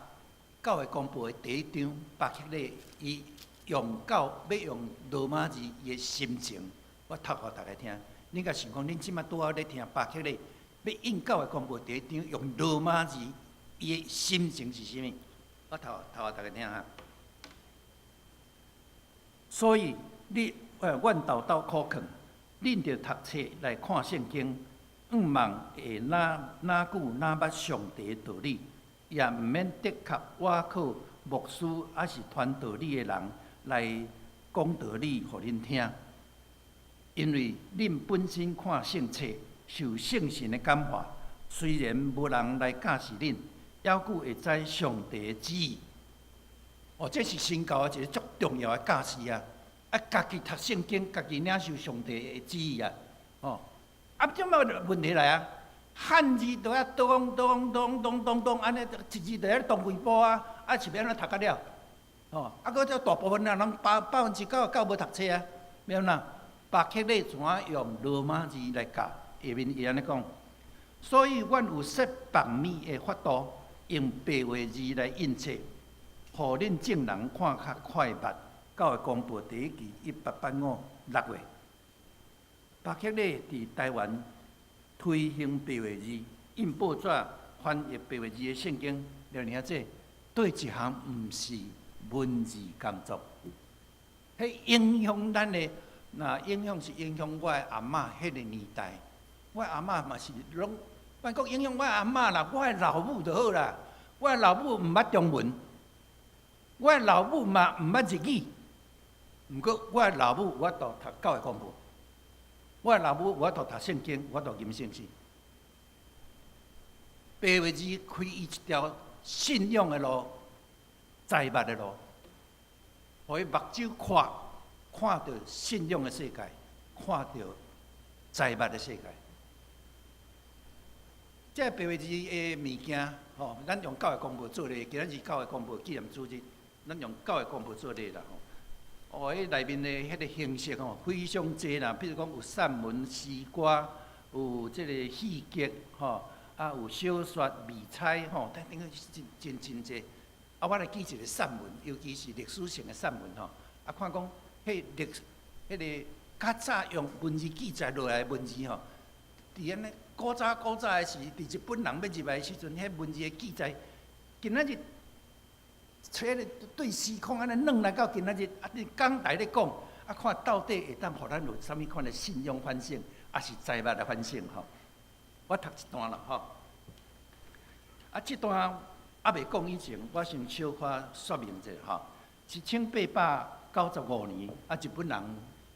教會公報的第一章，巴克禮伊用教欲用羅馬字伊的心情，我讀予大家聽。恁敢想講，恁這馬拄好咧聽巴克禮欲印教會公報第一章用羅馬字，伊的心情是啥物？我讀讀予大家聽哈。所以你阮豆豆苦勸，恁著讀冊來看聖經，向望會哪哪久哪捌上帝的道理，也毋免得及倚靠牧師抑是傳道理的人來講道理予恁聽。因為恁本身看聖冊，受聖神的感化，雖然無人來教示恁，猶閣會知上帝的旨意。哦，這是新教的一個足重要的教示啊！啊，家己讀聖經，家己領受上帝的旨意啊！哦，啊，這馬問題來啊！漢字都愛咚咚咚咚咚咚，按呢一字就愛動幾步啊！啊，是欲按怎讀甲了？哦，啊，閣這大部分人攏99%無讀冊啊，欲按怎？巴克禮怎用羅馬字來教？下面伊按呢講，所以阮有設縛物的法度，用白話字來印冊，予恁眾人看較快捌。教會公報第一期1885 6月，巴克禮佇台灣推行白話字，印報紙翻譯白話字的聖經，了爾這對一項毋是文字工作，彼影響咱的，若影響是影響我的阿嬤彼个年代，我的阿嬤嘛是攏，莫講影響我的阿嬤啦，我的老母就好啦。我的老母毋捌中文，我的老母嘛毋捌日語，毋過我的老母有法度讀教會公報，我的老母有法度讀聖經，有法度吟聖詩。白話字開伊一條信仰的路，財物的路，予伊目睭看，看著信仰的世界，看著財物的世界。這白話字的物件，吼，咱用教會公報做例，今仔日教會公報紀念主日，咱用教會公報做例啦，吼。哦，彼內面的彼个形式吼，非常濟啦，比如講有散文、詩歌，有這個戲劇，吼，啊有小說、美彩，吼，等等，真真真濟。啊，我來舉一個散文，尤其是歷史性的散文，吼。啊，看講彼歷，彼个較早用文字記載落來的文字，吼，佇按呢古早古早的時，佇日本人欲入來的時陣，彼文字的記載，今仔日，揣個對時空按呢轉來到今仔日，啊，佇講台咧講，啊，看到底會當予咱有啥物款的信仰反省，抑是財物的反省，吼。我讀一段啦，吼。啊，這段猶未講以前，我先小可說明者吼。1895年，啊，日本人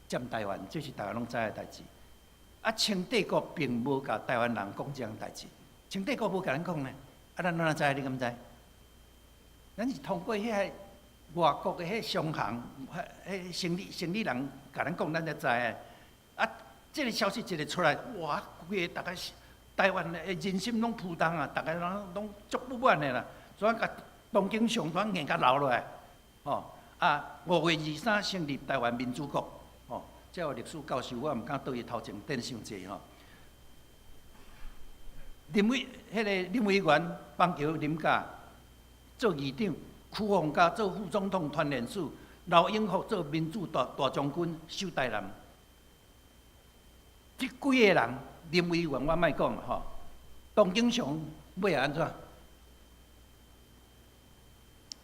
佔台灣，這是大家攏知的代誌。啊，清帝國並無共台灣人講這項代誌，清帝國無共咱講呢。啊，啊，咱怎知？你敢知？咱是通過彼个外國的彼商行、彼生理人共咱講，咱才知的。啊，這个消息一个出來，哇！規个逐家台灣的人心攏浮動啊，逐家攏足不滿的啦。所以共唐景崧團硬共留落來，吼啊！5月23成立臺灣民主國，吼，這個歷史教授我毋敢倒伊頭前頂傷濟吼。彼个林維源、邦橋林甲做議長，邱鳳嘉做副總統團練使，劉永福做民主大將軍守台南。這幾个人，林維源我莫講吼，唐景崧尾仔按怎？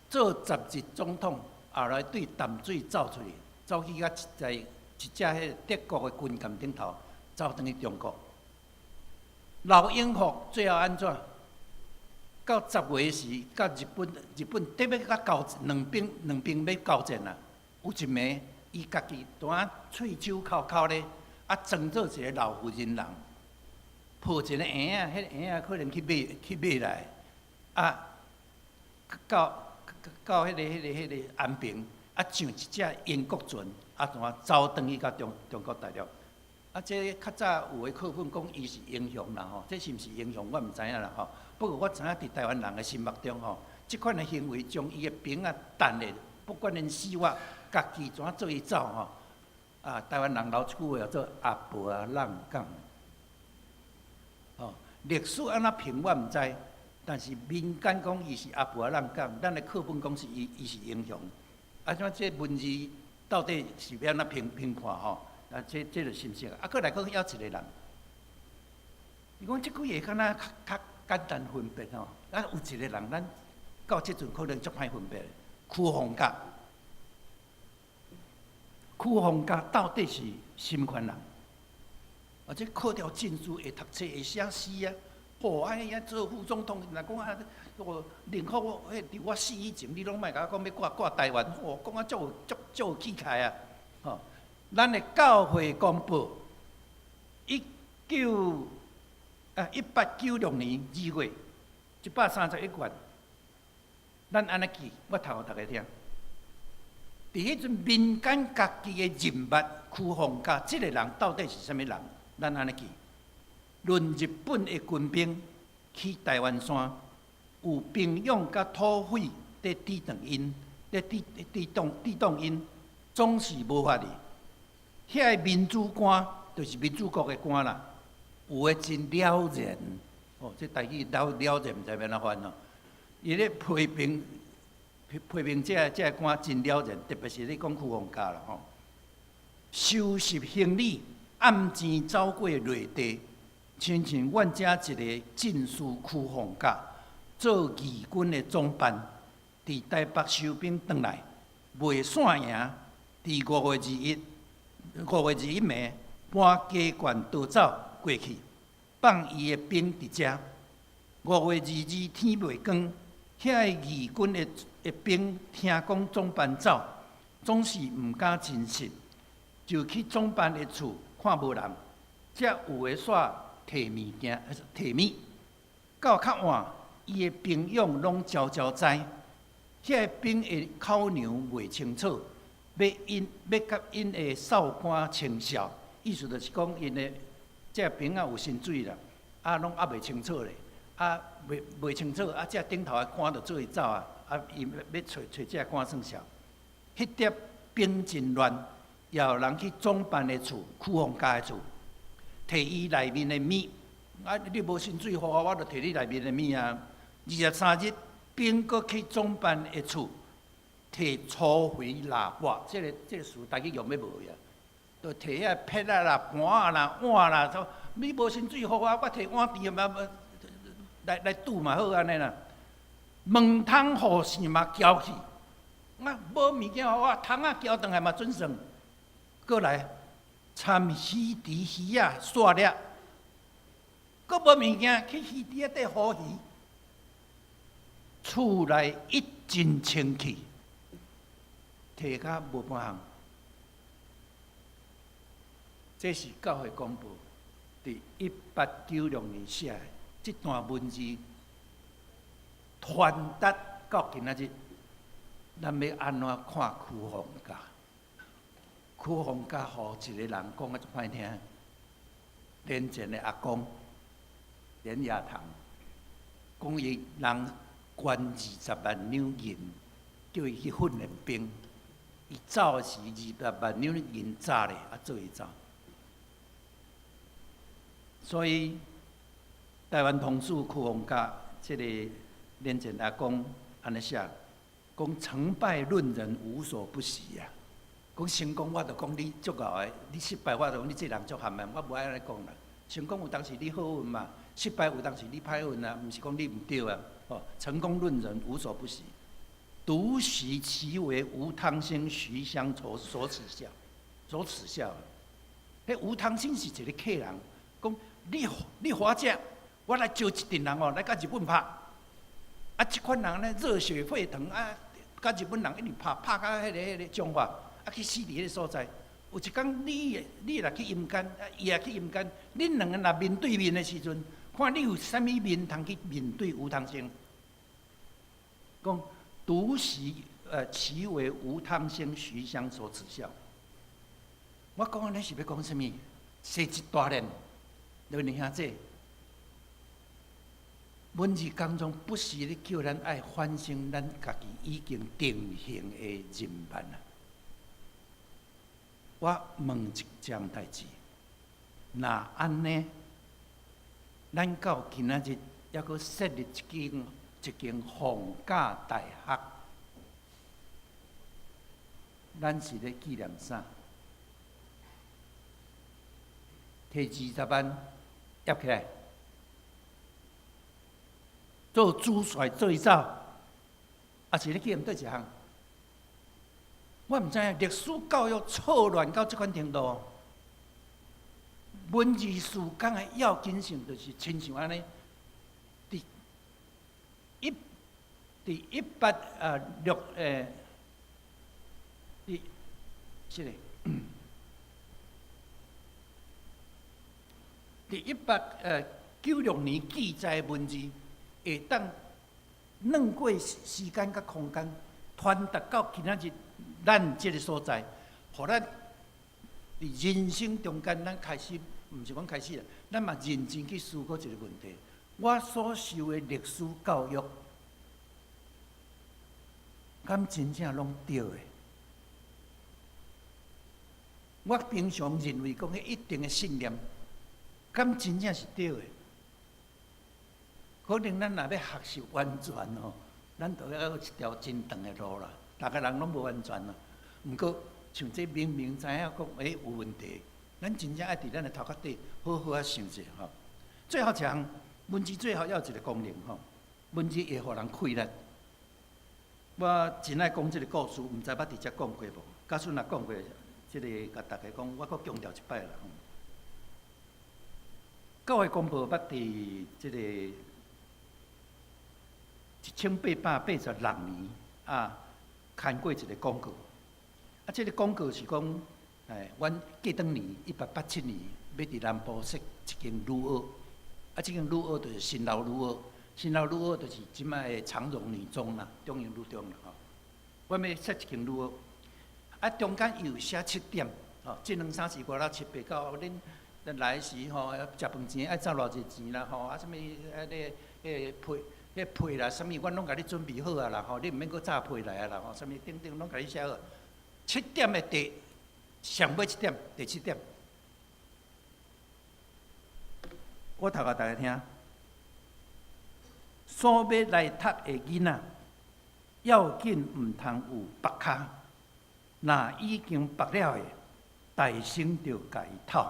做十日總統，後來對淡水走出去，走去甲在一隻彼德國的軍艦頂頭，走轉去中國。劉永福最後按怎？到10月時，佮日本得欲共交兩邊欲交戰啊！有一暝，伊家己佇遐喙手摳摳咧，啊，裝做一个老婦人人，抱一个嬰仔，彼个嬰仔可能去買來，啊，到彼个安平，啊，上一隻英國船，啊，怎啊走轉去到中國大陸。啊，這較早有的課本講伊是英雄啦吼，這是毋是英雄我毋知影啦吼。不過我知影佇臺灣人的心目中吼，這款的行為將伊的兵仔趁咧，不管𪜶死活，家己怎做伊走吼。啊，臺灣人留一句話叫做阿婆仔浪講。吼，歷史按怎評我毋知，但是民間講伊是阿婆仔浪講，咱的課本講是伊是英雄。啊，怎這文字到底是欲按怎評判吼？啊，這就信息啊，閣來閣猶一個人，伊講這幾个敢若較簡單分辨吼，啊，有一個人，咱到這陣可能足歹分辨，邱鳳甲，邱鳳甲到底是啥物款人？而且考著進士，會讀冊，會寫詩啊！吼，啊，遐做副總統，若講啊，哦，寧可我彼佇我死以前，你攏莫共我講欲割台灣，吼，講啊足有足足有氣概啊！吼，咱的教會公報，1896年2月131卷，咱按呢記，我讀予逐家聽。佇彼陣民間家己的人物邱鳳甲，這个人到底是啥物人？咱按呢記。論日本的軍兵去臺灣山，有兵勇佮土匪佇抵擋𪜶，佇抵擋𪜶，總是無法哩。遐个民主官就是民主國的官啦，有的真了然，哦，這台語了了然毋知欲按怎翻哦。伊咧批評這个官真了然，特別是咧講邱鳳甲啦吼。收拾行李，暗錢走過內地，親像阮遮一个進士邱鳳甲做義軍的總辦，佇台北收兵轉來，袂散營，佇5月21，5月21暝，搬雞罐逃走過去，放伊的兵佇遮。5月22天未光，遐个義軍的兵聽講總辦走，總是毋敢真信，就去總辦的厝看無人，才有的煞提物件，提物。到較晚，伊的兵勇攏悄悄知，遐个兵的口糧袂清楚。欲𪜶欲共𪜶的哨官穿痟，意思就是講𪜶的這兵仔有薪水啦，啊，攏猶袂清楚咧，啊，袂清楚，啊，這頂頭的官就做伊走啊，啊，伊欲揣這官算數。彼碟兵真亂，也有人去總辦的厝，邱鳳甲的厝，提伊內面的物，啊，你無薪水予我，我就提你內面的物啊。23日，兵閣去總辦的厝。提粗肥垃圾，這个詞台語用欲無去啊？就提遐撇仔啦、盤仔啦、碗啦，說你無薪水予我，我提碗澱嘛，來拄嘛好按呢啦。門窗雨傘嘛交去，啊，無物件予我，窗仔交轉來嘛準算。閣來參魚池魚仔煞掠，閣無物件去魚池仔底捕魚，厝內一陣清氣。提較無半項，這是教會公報，佇1896年寫的這段文字。傳達到今仔日，咱欲按怎看區鳳甲？區鳳甲予一個人講啊足歹聽，連前的阿公連雅堂，講伊人捐20萬兩銀，叫伊去訓練兵，伊走的時20萬兩銀紮咧，啊做伊走。所以台灣通史區鳳甲這個連前阿公按呢寫，講成敗論人無所不喜啊。講成功我就講你足𠢕的，你失敗我就講你這人足含的，我無愛按呢講啦。成功有當時你好運嘛，失敗有當時你歹運啊，毋是講你毋對啊。哦，成功論人無所不喜，獨喜其為吳湯興、徐襄所恥笑，所恥笑。彼吳湯興是一個客人，講你予我遮，我來招一陣人哦，來共日本拍。啊，這款人呢，熱血沸騰啊，共日本人一直拍，拍到彼個彰化，啊去死佇彼個所在。有一工你若去陰間，伊也去陰間，恁兩个若面對面的時陣，看你有啥物面通去面對吳湯興？講獨喜，其為吳湯興、徐襄所恥笑。我講按呢是欲講啥物？踅一大輪，劉年兄姐，文字當中不時咧叫咱愛反省咱家己已經定型的認範啊！我問一件代誌，若按呢，咱到今仔日猶閣設立一間逢甲大學，咱是咧紀念啥？提20萬挹起來，做主帥做伊走，抑是咧紀念佗一項？我毋知影歷史教育錯亂到這款程度，文字事工的要緊性就是親像按呢，佇一八六佇這个，佇1896年記載的文字，會當轉過時間佮空間，傳達到今仔日咱這个所在，予咱佇人生中間，咱開始，毋是講開始啦，咱嘛認真去思考一個問題：我所受的歷史教育，敢真正攏對的？我平常認為講彼一定的信念，敢真正是對的？可能咱若欲學習完全吼，咱就猶有一條真長的路啦。逐个人攏無完全啦。毋過像這明明知影講有問題，咱真正愛佇咱的頭殼底好好仔想者吼。最後一項，文字最後猶有一個功能吼，文字會予人氣力。我真愛講這個故事，毋知捌佇遮講過無？假使若講過，這个共大家講，我閣強調一擺啦。教會公報捌佇這个1886年啊，刊過一個廣告。啊，這個廣告是講，阮過轉年1887年，欲佇南部設一間女學。啊，這間女學就是新樓女學，新樓女學就是這擺的長榮女中啦，中英女中啦吼。阮欲設一間女學，啊，中間伊有寫七點，吼，這兩三四五六七八九，恁來時吼，食飯錢愛走偌濟錢啦吼，啊，啥物啊，彼個批，彼批啦，啥物，阮攏共你準備好啊啦吼，你毋免閣早批來啊啦吼，啥物等等攏共你寫好。七點的第上尾一點，第七點，我讀予大家聽。所欲來讀的囡仔，要緊毋通有縛跤，若已經縛了的，大省著共伊透。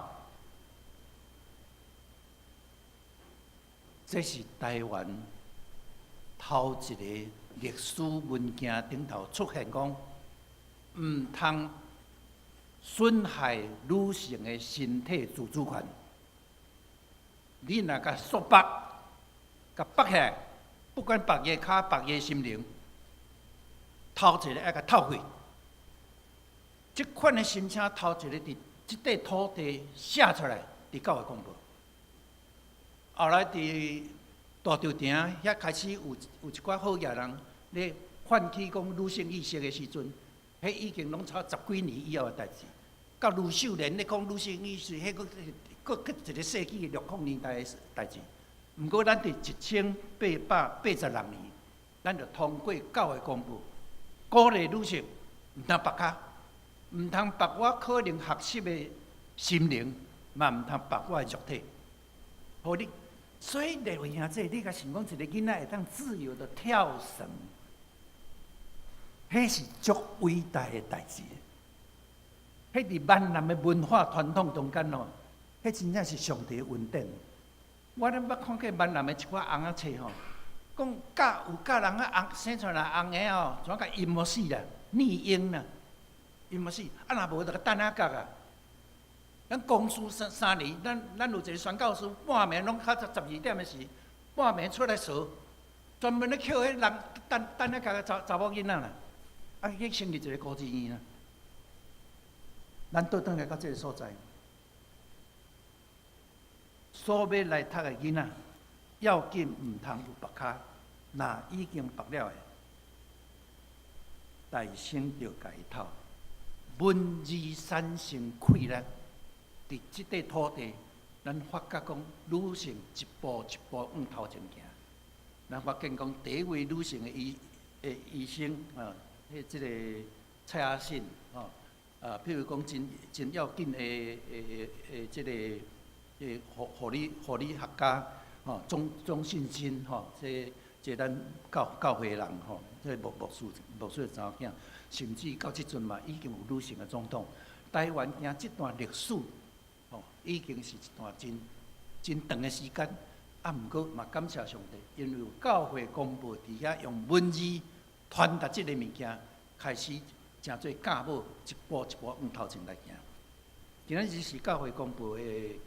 這是台灣頭一个歷史文件頂頭出現講，毋通損害女性的身體自主權。你若共束縛，共縛起來，不管縛伊跤，縛伊心靈，頭一个愛共透氣。這款的心聲，頭一个佇這塊土地寫出來，佇教會公報。後來佇大稻埕遐開始有一寡好額人咧喚起講女性意識的時陣，彼已經攏差十幾年以後的代誌。到呂秀蓮咧講女性意識，彼閣閣閣一個世紀六零年代的代誌。毋過咱佇1886年，咱就通過教會公報，鼓勵女性毋通縛跤，毋通縛我可能學習的心靈，嘛毋通縛我的肉體。予你，所以列位兄弟，你共想講一個囡仔會當自由的跳繩，彼是足偉大的代誌。彼佇閩南的文化傳統中間哦，彼真正是上帝的恩典。我咧捌看過閩南的一寡翁仔冊吼，講教有教人啊，翁生出來翁的吼，怎共淹無死啦，溺嬰啦，淹無死。啊，若無就共擲仔角啊。咱公司三三年，咱有一個宣教師，半暝攏較早12點的時，半暝出來趖，專門咧抾彼人擲擲仔角的查查某囡仔啦，啊去成立一個孤兒院啦。咱倒轉來到這個所在，所欲來讀的囡仔，要緊毋通有縛跤，若已經縛了的，大聲著共伊透，文字產生氣力。佇這塊土地，咱發覺講女性一步一步往頭前行。咱發現講第一位女性的醫生啊，彼這個蔡阿信吼，啊，譬如講真真要緊的這個護理學家吼，鍾信心吼，這咱教會人吼，這牧師的查某囝，甚至到這陣嘛已經有女性的總統。台灣行這段歷史。吼，已經是一段真真長的時間，啊，毋過嘛感謝上帝，因為有教會公報佇遐用文字傳達這个物件，開始成做教母一步一步往頭前來行。今仔日是教會公報的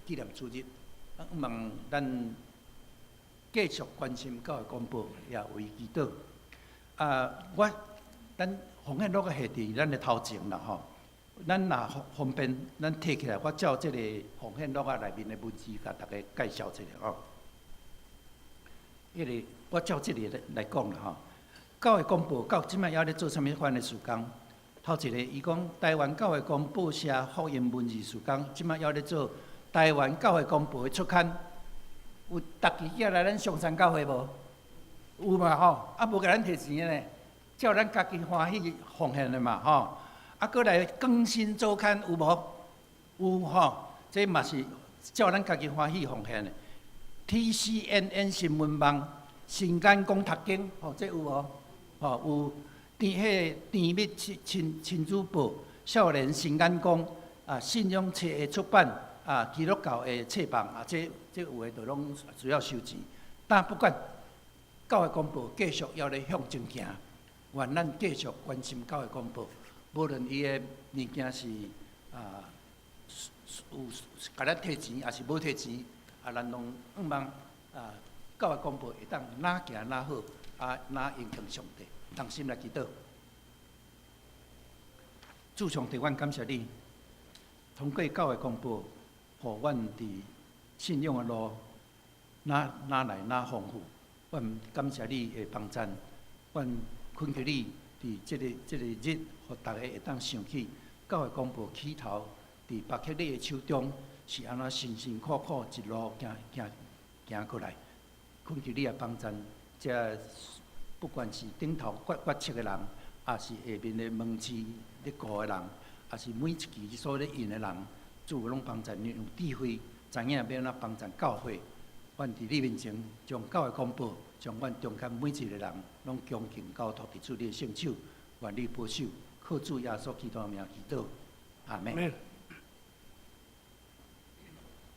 紀念主日，啊，望咱繼續關心教會公報，也為祈禱。啊，我咱奉獻攏閣下佇咱的頭前啦，吼。咱若方便，咱提起來，我照這個奉獻錄仔內面的文字，共大家介紹一下吼。彼个我照這個來講啦吼。教會公報到這擺猶咧做啥物款的事工？頭一個，伊講台灣教會公報社福音文字事工，這擺猶咧做台灣教會公報的出刊。有逐期寄來咱松山教會無？有嘛吼？啊，無共咱提錢的呢，照咱家己歡喜奉獻的嘛吼。啊，閣來更新週刊有無？有吼，這嘛是照咱家己歡喜奉獻的。TCNN 新聞網、新眼光讀經，吼，這有無？吼，有。甜彼個甜蜜親子報、少年新眼光啊，信仰冊的出版啊，基督教的冊版啊，這有的都攏需要收錢。但不管，教會公報繼續猶咧向前行，願咱繼續關心教會公報。無論伊的物件是啊，有共咱提錢，抑是無提錢，啊，咱攏向望啊，教會公報會當哪行哪好，啊，哪榮耀上帝，同心來祈禱。主上帝，阮感謝你，通過教會公報，予阮佇信仰的路，哪哪來哪豐富。阮感謝你的幫贊，阮懇求你佇這個日，予逐家會當想起教會公報起頭，佇巴克禮的手中是按怎辛辛苦苦一路行行行過來。懇求你的幫贊，這不管是頂頭決策的人，抑是下面的門市咧顧的人，抑是每一期所咧印的人，主攏幫贊你有智慧，知影欲按怎幫贊教會。阮佇你面前將教會公報，將阮中間每一個人攏恭敬交託佇主你的聖手，願你保守，靠主耶穌基督的名祈禱，阿們。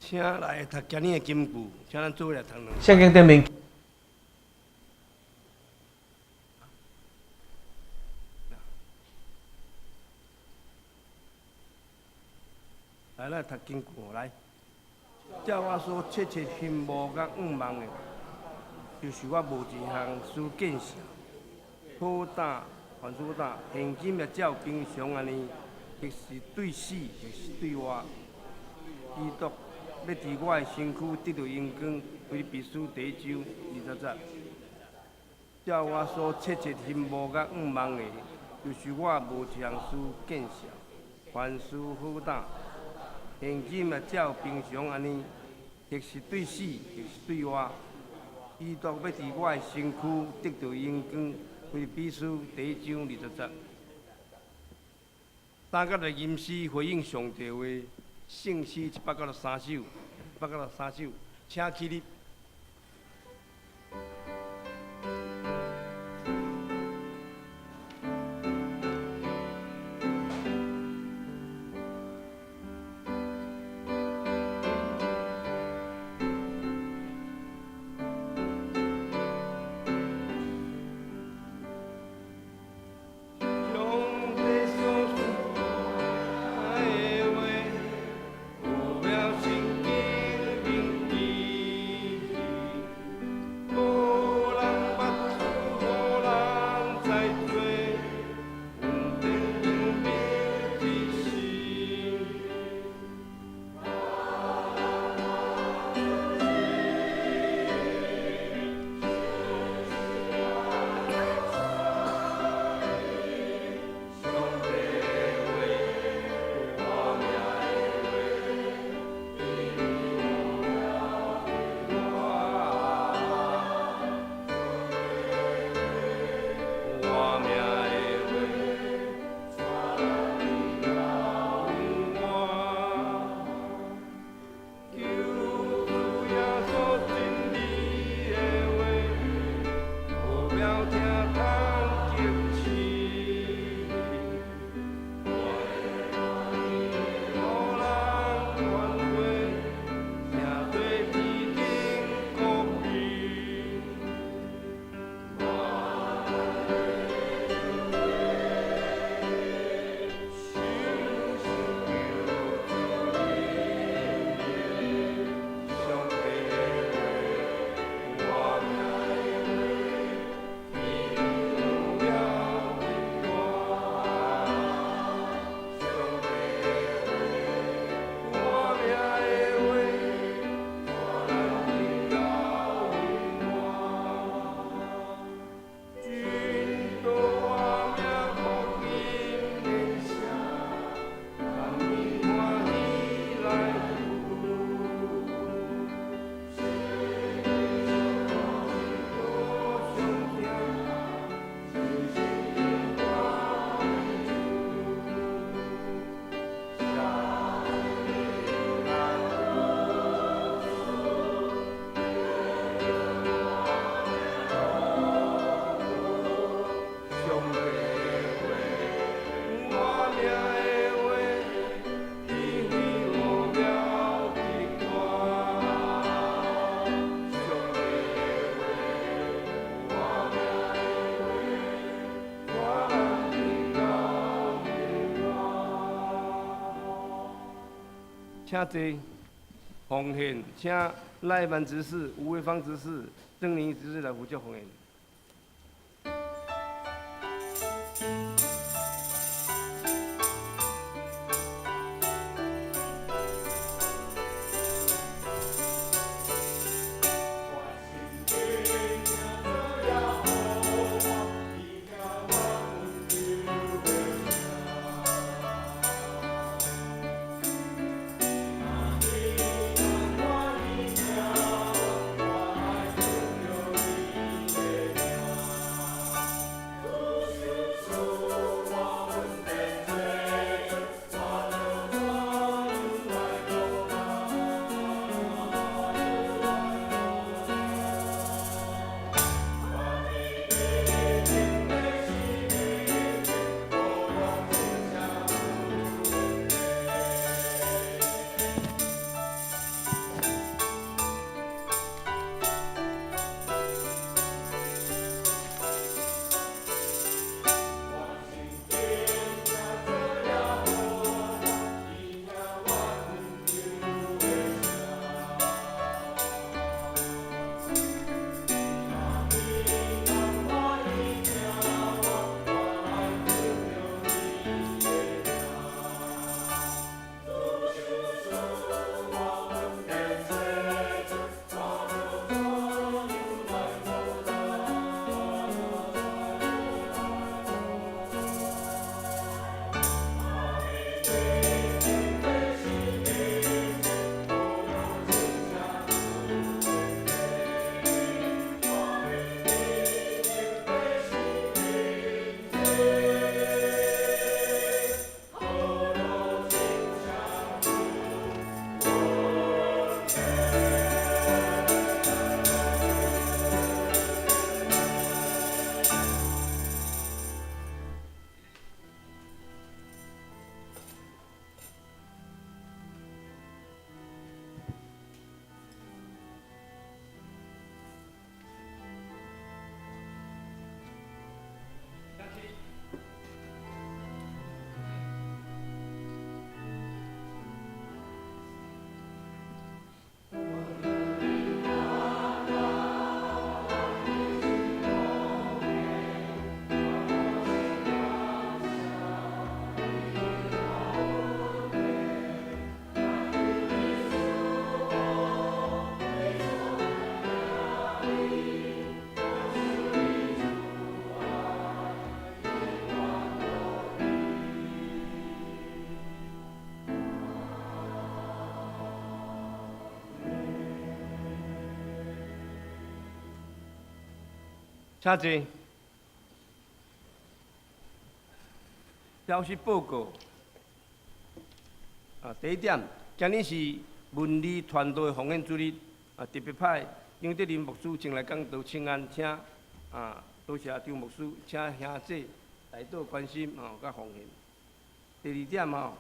請來讀今日的金句，請咱做伙來讀兩。聖經頂面。來，咱讀金句來。照我所切切希望佮向望的，就是我無一項使見笑。好膽，凡事膽，現今也照平常按呢，或是對死，或是對活，基督欲佇我的身軀得著榮光。腓立比書第一章二十節。照我所切切欣慕佮向望的，就是我無一項事見笑，凡事好膽。現今也照平常按呢，或是對死，或是對活，基督欲佇我的身軀得著榮光。腓立比書第一章二十節。三節來吟詩回應上帝話，聖詩193首，193首，請起立。上帝所賜的話，有了聖經銘記，無人捌賜予咱在做，穩定英明之心。上帝的話，有活命的話，活命的話，有我。求主耶穌真理的話，奧妙聽通堅持。予人權貴，成做天頂國幣。上帝的話，活命的話，奇妙的話。上帝的話，活命的話，帶咱得到永活。真道活命福音的聲，咱以歡喜來赴。上聽，真心的上帝的話，活命的話，智慧奧妙的歌。上帝的話，活命的話，帶咱得到永活。請坐，奉獻，請賴曼執事、吳慧芳執事、曾玲執事來輔助奉獻。我請坐。消息報告。啊，第一點，今日是文理傳道的奉獻主日，啊，特別派張德林牧師前來講道請安，請啊，多謝張牧師，請兄弟來到關心吼，佮奉獻。第二點吼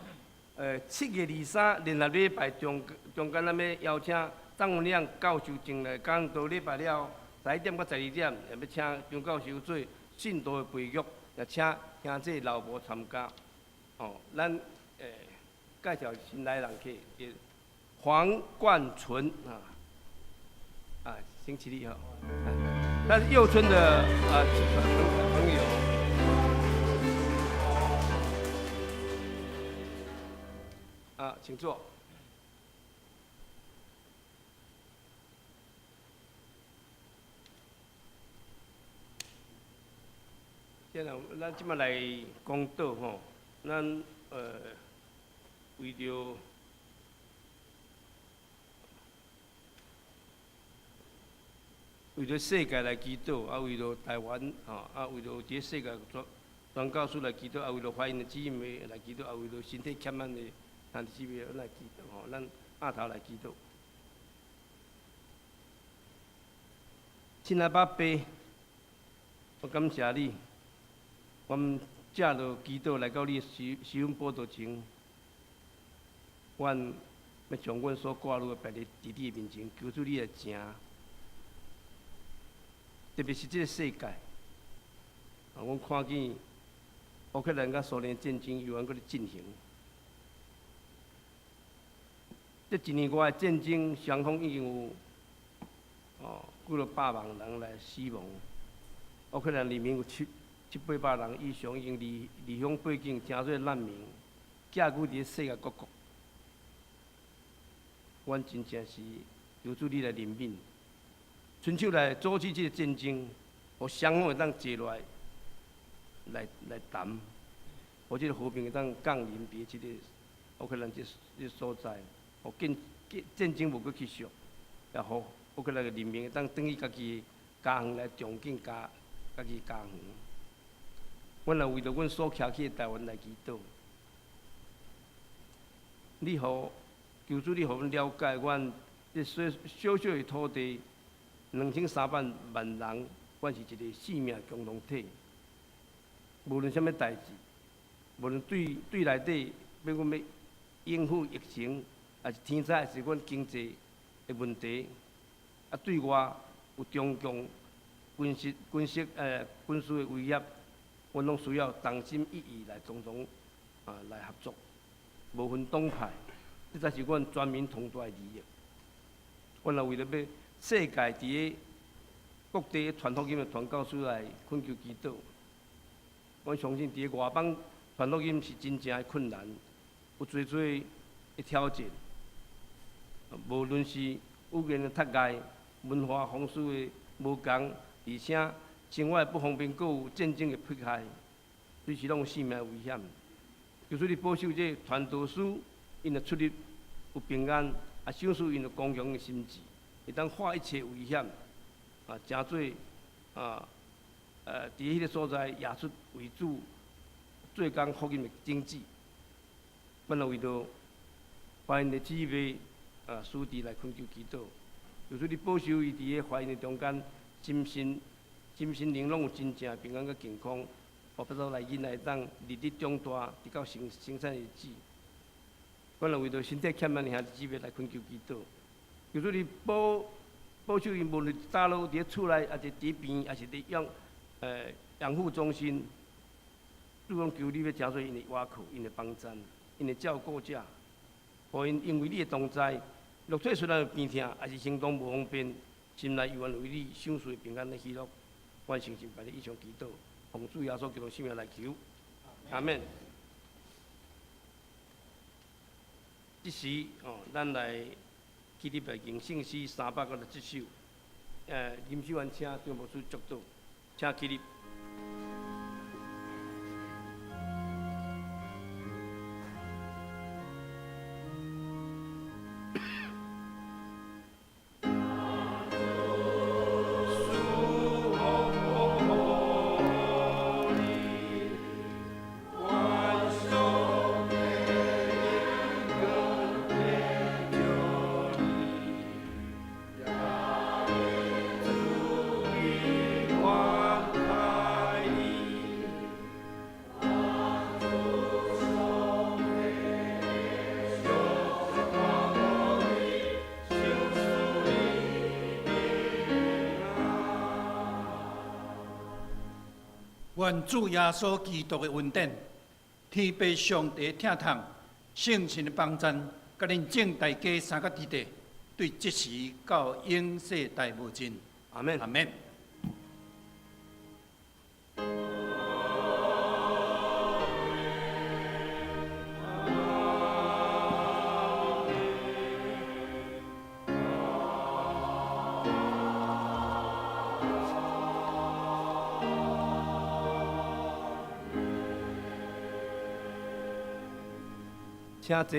，7月23聯合禮拜中中間，咱欲邀請張文亮教授前來講道禮拜了，11點到12點，也欲請張教授做信徒的培育，也請兄弟老母參加。哦，咱介紹新來人客，黃冠純啊，啊，星期六吼，他是右村的啊朋友。啊，請坐。現在咱這擺來講道吼，咱為著世界來祈禱，啊，為著台灣吼，啊，為著佇世界傳傳教士來祈禱，啊，為著華人的姊妹來祈禱，啊，為著身體欠滿的兄弟姊妹來祈禱吼，咱阿頭來祈禱。親愛爸爸，我感謝你，阮藉著祈禱來到你施施恩寶座前，阮欲將阮所掛慮的擺佇你的面前，求主你來成。特別是這個世界，啊，阮看見烏克蘭佮蘇聯戰爭猶原閣咧進行。這一年外的戰爭，雙方已經有哦幾落百萬人來死亡。烏克蘭人民有七七八百人以上已經離離鄉背井，成做難民，寄居佇世界各國。阮真正是求主你來憐憫，伸手來阻止這個戰爭，予雙方會當坐落來來來談，予這個和平會當降臨佇這個烏克蘭這這所在，予戰戰爭無閣繼續，也予烏克蘭的人民會當轉去家己的家園來重建家家己家園。阮也為著阮所徛起的台灣來祈禱，你予求主，你予阮了解，阮這小小小的土地，2300萬人，阮是一個生命共同體。無論啥物代誌，無論對對內底欲阮欲應付疫情，抑是天災，抑是阮經濟的問題，啊，對外有中共軍事、軍事、軍事的威脅，阮攏需要同心一意來共同啊來合作，無分黨派，這才是阮全民同大的利益。阮也為著欲世界佇個各地傳福音的傳教士來懇求祈禱。阮相信佇個外邦傳福音是真正的困難，有濟濟的挑戰。無論是語言的窒礙、文化方式的無仝，而且生活的不方便，閣有戰爭的迫害，隨時攏有性命危險。求主你保守這傳道師，𪜶的出入有平安，啊，賞賜𪜶有剛強的心志，會當化一切危險，啊，成做啊，佇彼个所在耶穌為主做工福音的種子。阮也為著華人的姊妹啊，師弟來懇求祈禱，求主你保守伊佇个華人的中間，心身、心身靈攏有真正平安佮健康，予腹肚內囡仔會當日日長大，直到生生產日子。阮也為著身體欠滿的兄弟姊妹來懇求祈禱，求主你保保守𪜶，無論早落佇咧厝內，抑是佇病院，抑是佇養養護中心，主講求你欲成做𪜶的倚靠，𪜶的幫贊，𪜶的照顧者，予𪜶因為你的同在，肉體雖然有病痛，抑是行動無方便，心內猶原為你賞賜平安的喜樂。阮誠心拜你以上祈禱，奉主耶穌基督聖名來求，阿們。這時哦，咱來起立來吟聖詩367首。吟詩完請張牧師祝禱，請起立。願主耶穌基督的恩典、天父上帝疼痛、聖神的幫贊，佮恁眾大家三個弟弟，對這時到永世代無盡。阿門。阿門。請坐。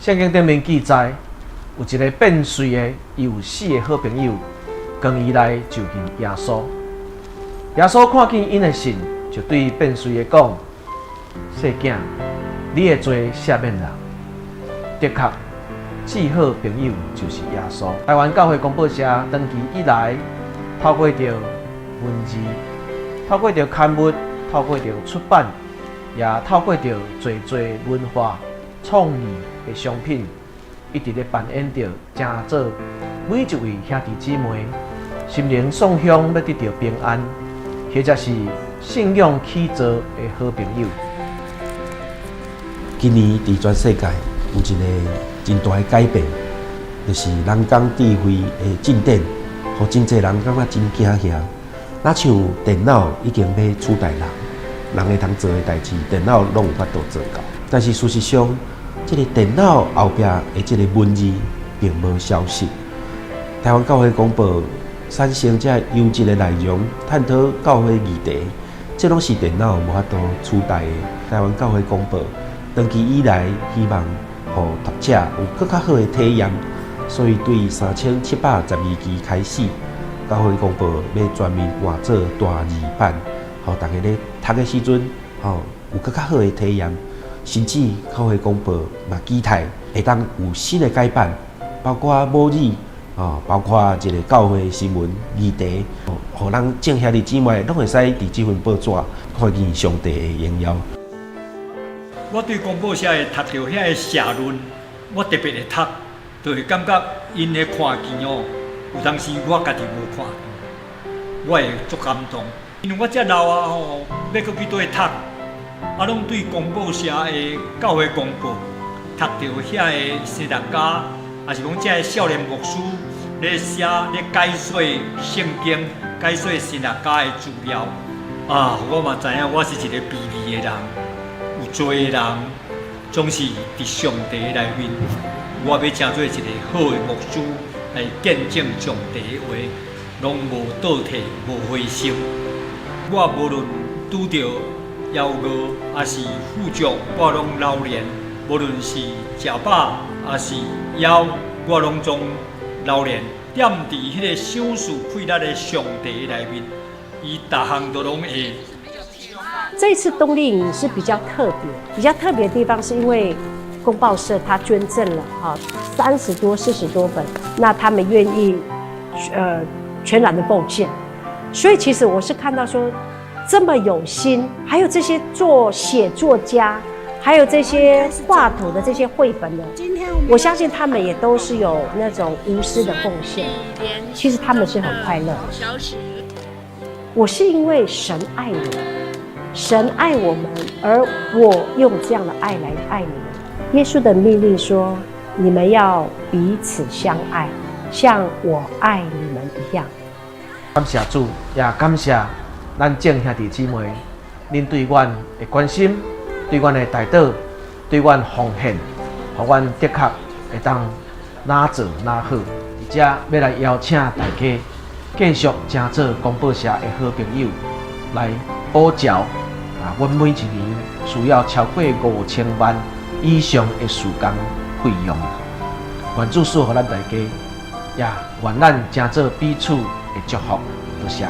聖經頂面記載，有一個變瑞的，伊有四个好朋友，跟伊來就近耶穌。耶穌看見𪜶的信，就對變瑞的講：細囝，你的罪赦免啦。的確，至好朋友就是耶穌。台灣教會公報社長期以來，透過著文字，透過著刊物，透過著出版，也透過著濟濟文化創意的商品，一直咧扮演著成做每一位兄弟姊妹心靈送向欲得著平安，或者是信仰起造的好朋友。今年佇全世界有一个真大的改變，就是人工智慧的進展，予真濟人感覺真驚嚇。若像電腦已經欲取代人，人會通做的代誌，電腦攏有法度做到。但是事實上，這个電腦後壁的這个文字並無消失。台灣教會公報產生這優質的內容，探討教會議題，這攏是電腦無法度取代的。台灣教會公報長期以來希望予讀者有閣較好的體驗，所以對3712期開始，教會公報欲全面換做大字版，予大家咧讀的時陣，吼有閣較好的體驗。甚至教會公報嘛期待會當有新的改版，包括母語，哦，包括這个教會新聞議題，予咱眾兄弟姊妹攏會使佇這份報紙看見上帝的榮耀。我對公報社會讀著遐个社論，我特別會讀，就會感覺𪜶的看見哦，有當時我家己無看見，我會足感動，因為我遮老啊吼，欲閣去佗讀。啊，攏對公報社的教會公報，讀著遐个神學家抑是讲這个少年牧師咧寫咧解說聖經、解說神學家的資料，啊，我嘛知影我是一個卑微的人，有罪的人，總是佇上帝內面，我欲成做一個好的牧師來見證上帝的話，攏無倒退、無灰心。我無論拄著枵餓，抑是富足，我攏流連；無論是食飽，抑是枵，我攏總流連。踮佇彼个賞賜氣力的上帝內面，伊逐項都攏會。這次冬令營是比較特別，比較特別的地方是因為公報社他捐贈了哈30多、40多本，那他們願意全然的奉獻，所以其實我是看到說這麼有心，還有這些做寫作家，還有這些畫圖的這些繪本的，我相信他們也都是有那種無私的奉獻。其實他們是很快樂。我是因為神愛我，神愛我們，而我用這樣的愛來愛你們。耶穌的命令說：你們要彼此相愛，像我愛你們一樣。感謝主，也感謝咱眾兄弟姊妹，恁對阮的關心，對阮的代禱，對阮奉獻，予阮的確會當哪做哪好。佇遮欲來邀請大家，繼續成做公報社的好朋友，來補繳啊！阮每一年需要超過5000萬以上的事工費用。願主賜予咱大家，也願咱成做彼此的祝福。多謝。